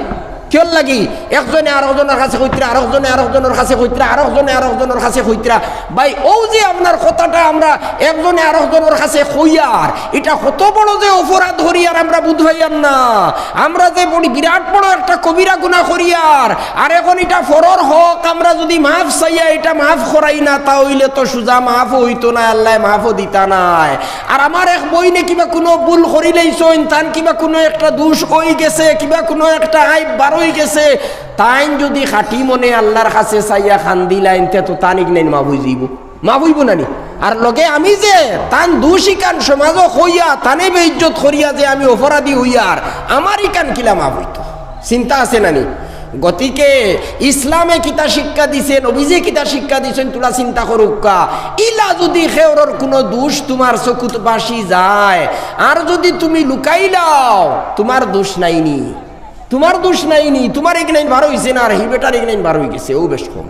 কিয়র লাগি? একজনে আরকজনর কাছে কইতরা, আরকজনে আরকজনর কাছে কইতরা, আরকজনে আরকজনর কাছে কইতরা। ভাই, অউ যে আপনার কথাটা আমরা একজনে আরকজনর কাছে কইয়ার, ইটা কত বড় যে অপরাধ করিয়ার আমরা বুঝ পাইয়ার না। আমরা যে বড়, বিরাট বড় একটা কবিরা গুনা করিয়ার, আর এখন ইটা পরর হক, আমরা যুদি মাফ চাইয়া ইটা মাফ করাই না, তা অইলে তো সুজা মাফও অইতো নায়, আল্লায় মাফও দিতা নায়। আর আমার এক বইনে কিবা কুনু ভুল করিলাইছইন, তান কিবা কুনু একটা দুষ অইগেছে, কিবা কুনু একটা আইব বারই গেছে, তাইন যুদি খাটি মনে আল্লার কাছে চাইয়া কান্দিলাইন, তে তো তান ইগনাইন মাফ অইযিবো, মাফ অইবো না নি? আর লগে আমি যে তান দুষ ইখান সমাজো কইয়া, তানে বেইজ্জত করিয়া যে আমি অপরাধী অইয়ার, আমার ইখান কিলা মাফ অইতো? চিন্তা আছে না নি? গতিকে ইসলামে কিতা শিক্ষা দিছে, নবীজিয়ে কিতা শিক্ষা দিছইন, তুলা চিন্তা করউক্কা। ইলা যুদি কেউরর কুনু দুষ তুমার চকুত বাসি যায়, আর যুদি তুমি লুকাইলাও, তুমার দুষ নাই নি, তুমার দুষ নাই নি, তুমার ইগনাইন বারইছে না, আর হি বেটার ইগনাইন বারইগেছে, অউ বেশ কম।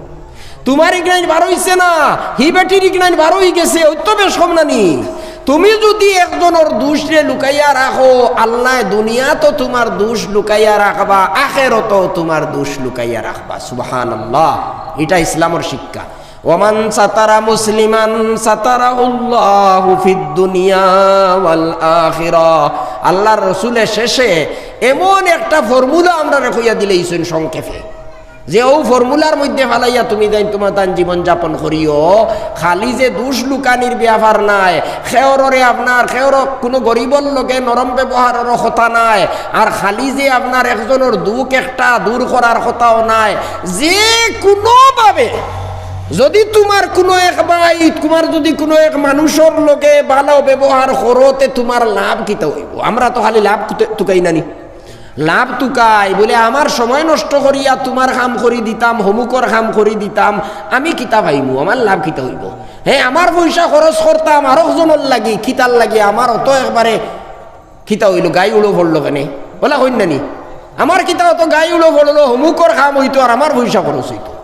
তুমার ইগনাইন বারইছে না, হি বেটির ইগনাইন বারইগেছে, অউ তো বেশ কম না নি? তুমি যুদি একজনর দুষরে লুকাইয়া রাখো, আল্লায় দুনিয়াতো তুমার দুষ লুকাইয়া রাখবা, আখেরাতো তুমার দুষ লুকাইয়া রাখবা। সুবহানাল্লাহ, ইটা ইসলামর শিক্ষা। ওয়ামান সাতারা মুসলিমান সাতারাহুল্লাহু ফিদ দুনিয়া ওয়াল আখিরাহ। আল্লার রসুলে শেষে এমন একটা formula আমরারে কইয়া দিলাইছইন সংক্ষেপে, যে অউ formulaর মধ্যে ফালাইয়া তুমি তাইন তুমার তান জীবন যাপন করিও, খালি যে দুষ লুকানির ব্যাপার নায়, কেউররে আপনার, কেউর কুনু গরিবর লগে নরম ব্যবহারর কথা নায়, আর খালি যে আপনার একজনর দুখ একটা দূর করার কথাও নায়। যে কুনুভাবে যুদি তুমার কুনু এক ভাই, তুমার যুদি কুনু এক মানুষর লগে ভালা ব্যবহার করো, তে তুমার লাভ কিতা অইবো? আমরা তো খালি লাভ তুকাই না নি? লাভ তুকাই, বলে, "আমার সময় নষ্ট করিয়া তুমার কাম করি দিতাম, হমুকর কাম করি দিতাম, আমি কিতা পাইমু? আমার লাভ কিতা অইবো? হে, আমার পয়সা খরচ করতাম আরকজনর লাগি, কিতার লাগি? আমার অত একবারে কিতা অইলো, গাই উড়ো পড়লো কেনে?" অলা কইন না নি? আমার কিতা অত গাই উড়ো পড়লো, হমুকর কাম অইতো আর আমার পয়সা খরচ অইতো।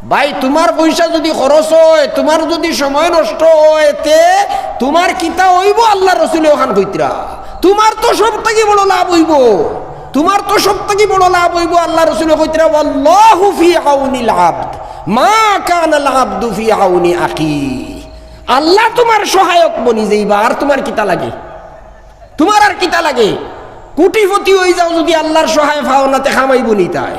ভাই, তুমার পয়সা যুদি খরচ অয়, তুমার যুদি সময় নষ্ট অয়, তে তুমার কিতা অইবো? আল্লার রসুলে অখান কইতরা, তুমার তো সব থাকি বড় লাভ অইবো, তুমার তো সব থাকি বড় লাভ অইবো। আল্লার রসুলে কইতরা, "ওয়াল্লাহু ফি আউনিল আবদ মা কানাল আবদু ফি আউনি আখি।" আল্লা তুমার সহায়ক বনি যাইবা, আর তুমার কিতা লাগে? তুমার আর কিতা লাগে? কোটিপতি অই যাও, যুদি আল্লার সহায় পাও না, তে কামাইবো নি তায়?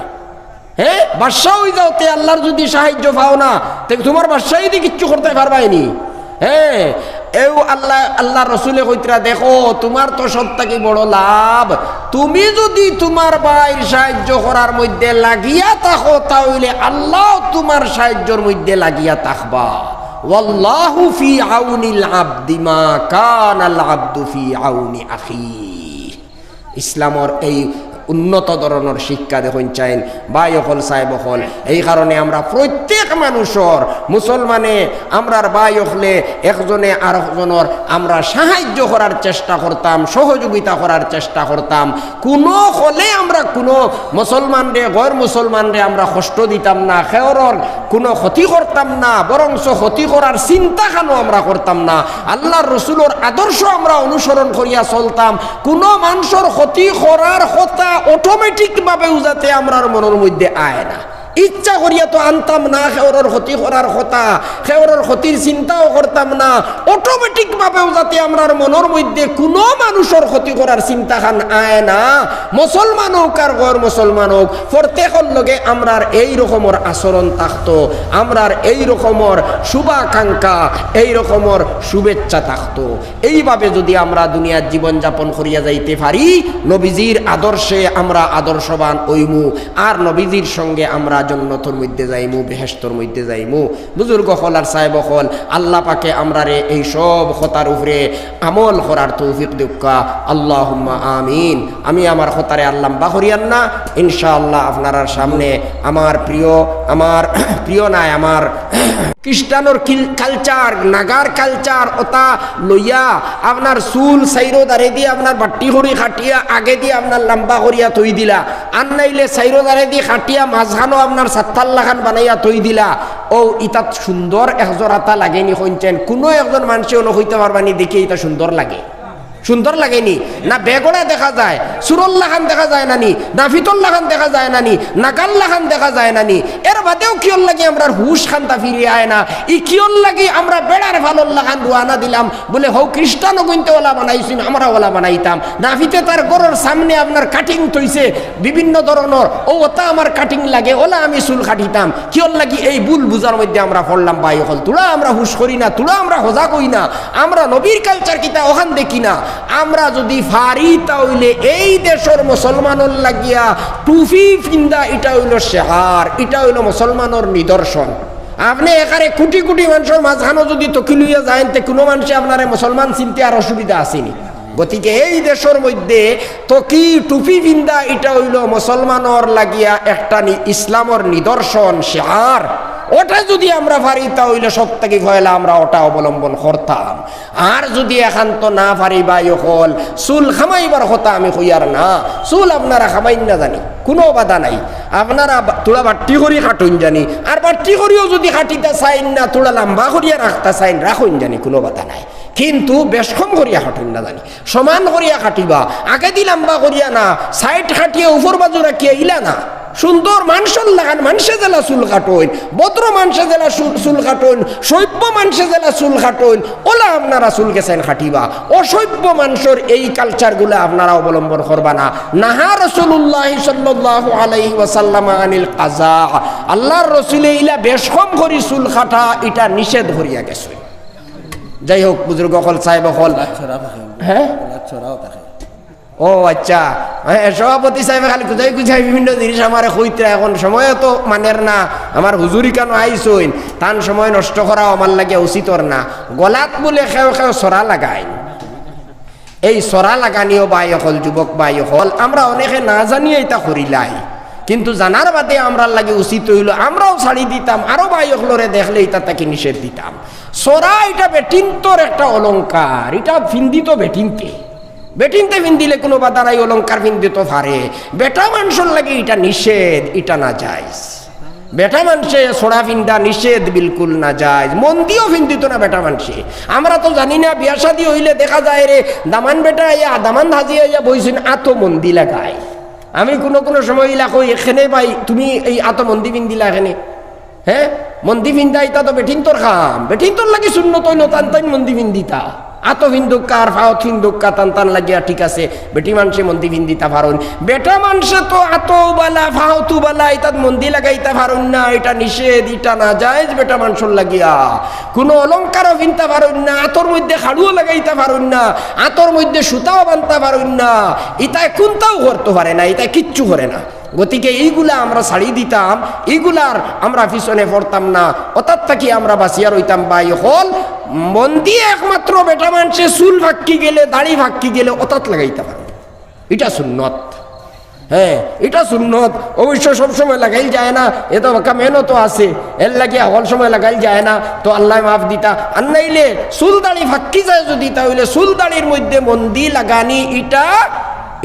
হে, বাদশা অই যাও, তে আল্লার যুদি সাহায্য পাও না, তে তুমার বাদশাইদি কিচ্ছু করতায় পারবায় নি? হে, এও আল্লা, আল্লার রসুলে কইতরা, দেখো, তুমার তো সব থাকি বড় লাভ, তুমি যুদি তুমার ভাইর সাহায্য করার মধ্যে লাগিয়া থাকো, তা অইলে আল্লাও তুমার সাহায্যর মধ্যে লাগিয়া থাকবা। "ওয়াল্লাহু ফি আউনিল আবদি মা কানাল আবদু ফি আউনি আখি।" ইসলামর এই উন্নত ধরনর শিক্ষা দেখইন চাইন, ভাই অকল, সাহেব অকল। এই কারণে আমরা প্রত্যেক মানুষর, মুসলমানে, আমরার ভাই অকলে একজনে আরকজনর আমরা সাহায্য করার চেষ্টা করতাম, সহযোগিতা করার চেষ্টা করতাম। কুনু কলে আমরা কুনু মুসলমানরে, গয়র মুসলমানরে আমরা কষ্ট দিতাম না, কেউরর কুনু ক্ষতি করতাম না, বরঞ্চ ক্ষতি করার চিন্তা খানো আমরা করতাম না। আল্লার রসুলর আদর্শ আমরা অনুসরণ করিয়া চলতাম। কুনু মানষর ক্ষতি করার কথা automatic ভাবেউ যাতে আমরার মনর মধ্যে আয় না। ইচ্ছা করিয়া তো আনতাম না কেউরর ক্ষতি করার কথা, কেউরর ক্ষতির চিন্তাও করতাম না। Automatic ভাবেউ যাতে আমরার মনর মধ্যে কুনু মানষর ক্ষতি করার চিন্তা খান আয় না, মুসলমান অউক আর গয়র মুসলমান অউক, প্রত্যেকর লগে আমরার এই রকমর আচরণ থাকতো, আমরার এই রকমর শুভাকাঙ্ক্ষা, এই রকমর শুভেচ্ছা থাকতো। এইভাবে যুদি আমরা দুনিয়ার জীবন যাপন করিয়া যাইতে পারি, নবীজির আদর্শে আমরা আদর্শবান অইমু, আর নবীজির সঙ্গে আমরা জন্নতর মধ্যে যাইমু, বেহেশতর মধ্যে যাইমু। বুজুর্গ অকল আর সাহেব অকল, আল্লা পাকে আমরারে এই সব কথার উপরে আমল করার তৌফিক দেউক্কা। আল্লাহুম্মা আমিন। আমি আমার কথারে আর লম্বা করিয়ার না, ইনশাআল্লাহ আপনারার সামনে আমার প্রিয়, আমার প্রিয় নায়, আমার খ্রিস্টানর কিল-, culture, নাগার culture, ওটা লইয়া আপনার চুল চাইরো দারেদি আপনার বাট্টি করি কাটিয়া আগেদি আপনার লম্বা করিয়া থই দিলা, আর নাইলে চাইরো দারেদি কাটিয়া মাঝখানো আপনার সাত্তার লাখান বানাইয়া থই দিলা। ও, ইতাত সুন্দর এক জোড়াতা লাগেনি কইনচাইন? কুনু একজন মানষে অনো কইতা পারবানি দেখি ইতা সুন্দর লাগে? সুন্দর লাগেনি? না বেগড়া দেখা যায়, চুরর লাখান দেখা যায় না নি, নাপিতর লাখান দেখা যায় না নি, নাগার লাখান দেখা যায় না নি? এর বাদেও কিয়র লাগি আমরার হুশ খান্তা ফিরিয়া আয় না? ই কিয়র লাগি আমরা বেড়ার ফালর লাখান রওয়ানা দিলাম, বুলে, "হউ খ্রিস্টানও গুনতে ওলা বানাইছইন, আমরা ওলা বানাইতাম।" নাপিতে তার ঘরর সামনে আপনার cutting থইছে বিভিন্ন ধরনর, ও ওটা আমার cutting লাগে, ওলা আমি চুল কাটিতাম। কিয়র লাগি এই ভুল বুঝার মধ্যে আমরা পড়লাম ভাই অকল? থুড়া আমরা হুশ করি না, থুড়া আমরা হজাগ অই না। আমরা নবীর culture কিতা অখান দেখি না। আমরা যুদি পারি তা অইলে এই দেশর মুসলমানর লাগিয়া টুপি ফিন্দা, ইটা অইলো শিআর, ইটা অইলো মুসলমানর নিদর্শন। আপনে একারে কুটি কুটি মানষর মাঝখানো যুদি তকি লইয়া যাইন, তে কুনু মানষে আপনারে মুসলমান চিনতে আর অসুবিধা আছেনি? গতিকে এই দেশর মধ্যে তকি টুপি ফিন্দা ইটা অইলো মুসলমানর লাগিয়া একটা নি-, ইসলামর নিদর্শন, শিআর। ওটা যুদি আমরা পারি, তা অইলে সব থাকি পয়লা আমরা ওটা অবলম্বন করতাম। আর যুদি একান্ত না পারি, ভাই অকল, চুল কামাইবার কথা আমি কইয়ার না, চুল আপনারা কামাইন না জানি, কুনু বাধা নাই। আপনারা বা-, থুড়া বাট্টি করি কাটইন জানি, আর বাট্টি করিও যুদি কাটিতা চাইন না, থুড়া লম্বা করিয়া রাখতা চাইন, রাখইন জানি, কুনু বাধা নাই। কিন্তু বেশকম করিয়া কাটইন না জানি, সমান করিয়া কাটিবা। আগেদি লম্বা করিয়া না, side কাটিয়া উপর বাজু রাখিয়া ইলা না। সুন্দর মানষর লাখান, মানষে যেলা চুল কাটইন, ভদ্র মানষে যেলা চুল, চুল কাটইন, সভ্য মানষে যেলা চুল কাটইন, ওলা আপনারা চুল গেছাইন কাটিবা। অসভ্য মানষর এই culture গুলা আপনারা অবলম্বন করবা না। নাহা রাসূলুল্লাহ সাল্লাল্লাহু আলাইহি ওয়াসাল্লাম আনিল কাজা। আল্লার রসুলে ইলা বেশকম করি চুল কাটা, ইটা নিষেধ করিয়া গেছইন। যাই হউক, বুজুর্গ অকল, সাহেব অকল। লাচ্ছরা থাকে। হ্যাঁ? লাচ্ছরাও থাকে। ও আচ্ছা, হ্যাঁ, সভাপতি সাহেবে খালি কুজাই কুজাই বিভিন্ন জিনিস আমারে কইতরা, এখন সময় তো মানের না। আমার হুজুরি কানো আইছইন, তান সময় নষ্ট করাও আমার লাগিয়া উচিতর না। গলাত বুলে কেউ কেউ ছড়া লাগাইন, এই ছড়া লাগানিও ভাই অকল, যুবক ভাই অকল, আমরা অনেকে না জানিয়া ইতা করিলাই, কিন্তু জানার বাদে আমরার লাগি উচিত অইলো আমরাও ছাড়ি দিতাম, আরো ভাই অকলরে দেখলে ইতা থাকি নিষেধ দিতাম। ছড়া ইটা বেটিন্তর একটা অলংকার, ইটা ফিন্দিত বেটিন্তে। বেটিন্তে ফিন্দিলে কুনু বাধা নাই, অলংকার ফিন্দিতো পারে। বেটা মানষর লাগি ইটা নিষেধ, ইটা নাজাইজ। বেটা মানষে ছড়া ফিন্দা নিষেধ, বিলকুল নাজাইজ। মন্দিও ফিন্দিতো না বেটা মানষে। আমরা তো জানি না, বিয়া শাদি অইলে দেখা যায় রে, দামান বেটা আইয়া, দামান হাজি আইয়া বইছইন, আতো মন্দি লাগায়। আমি কুনু কুনু সময় ইলা কই, "এখানে ভাই, তুমি এই আতো মন্দি ফিন্দিলা এখানে?" হে, মন্দি ফিন্দা ইতা তো বেটিন্তর কাম। বেটিন্তর লাগি সুন্নত অইলো তান তান মন্দি ফিন্দিতা। আতো ফিন্দুক্কা আর ফাওত ফিন্দুক্কা তান তান লাগিয়া ঠিক আছে, বেটি মানষে মন্দি ফিন্দিতা পারইন। বেটা মানষে তো আতো বালা, ফাওতু বালা, ইতাত মন্দি লাগাইতা পারইন না, ইটা নিষেধ, ইটা নাজাইজ বেটা মানষর লাগিয়া। কুনু অলংকারও ফিনতা পারইন না, আতর মধ্যে খাড়ুও লাগাইতা পারইন না, আতর মধ্যে সুতাও বানতা পারইন না, ইতায় কুনতাও করতো পারে না, ইতায় কিচ্ছু করে না। গতিকে ইগুলা আমরা ছাড়ি দিতাম, ইগুলার আমরা পিছনে পড়তাম না, অতার থাকি আমরা বাঁচিয়া রইতাম। ভাই অকল, মন্দি একমাত্র বেটা মানষে চুল ফাক্কি গেলে, দাড়ি ফাক্কি গেলে অতাত লাগাইতা পারে, ইটা সুন্নত। হে, ইটা সুন্নত। অবশ্য সব সময় লাগাইল যায় না, এত বাক্কা মেহনত আছে, এর লাগি হকল সময় লাগাইল যায় না, তো আল্লায় মাফ দিতা। আর নাইলে চুল দাড়ি ফাক্কি যায় যুদি, তা অইলে চুল দাড়ির মধ্যে মন্দি লাগানি ইটা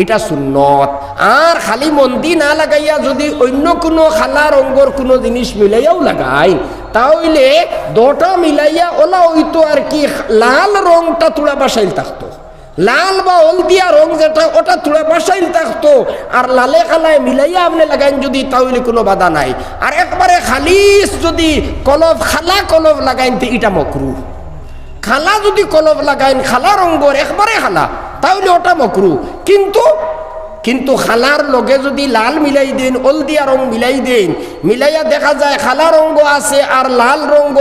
ইটা সুন্নত। আর খালি মন্দি না লাগাইয়া যুদি অইন্য কুনু কালা রঙ্গর কুনু জিনিস মিলাইয়াও লাগাইন, তা অইলে দুটা মিলাইয়া অলা অইতো আর কি, লাল রংটা থুড়া বাসাইল থাকতো, লাল বা হলদিয়া রং যেটা, অটা থুড়া বাসাইল থাকতো। আর লালে কালায় মিলাইয়া আপনে লাগাইন যুদি, তা অইলে কুনু বাধা নাই। আর একবারে খালিস যুদি কলফ, কালা কলফ লাগাইন, তে ইটা মকরু। কালা যুদি কলফ লাগাইন, কালা রঙ্গর, একবারে কালা, তা অইলে অটা মকরু। কিন্তু, কিন্তু কালার লগে যুদি লাল মিলাই দেইন, হলদিয়া রং মিলাই দেইন, মিলাইয়া দেখা যায় কালা রঙ্গ আছে আর লাল রঙ্গ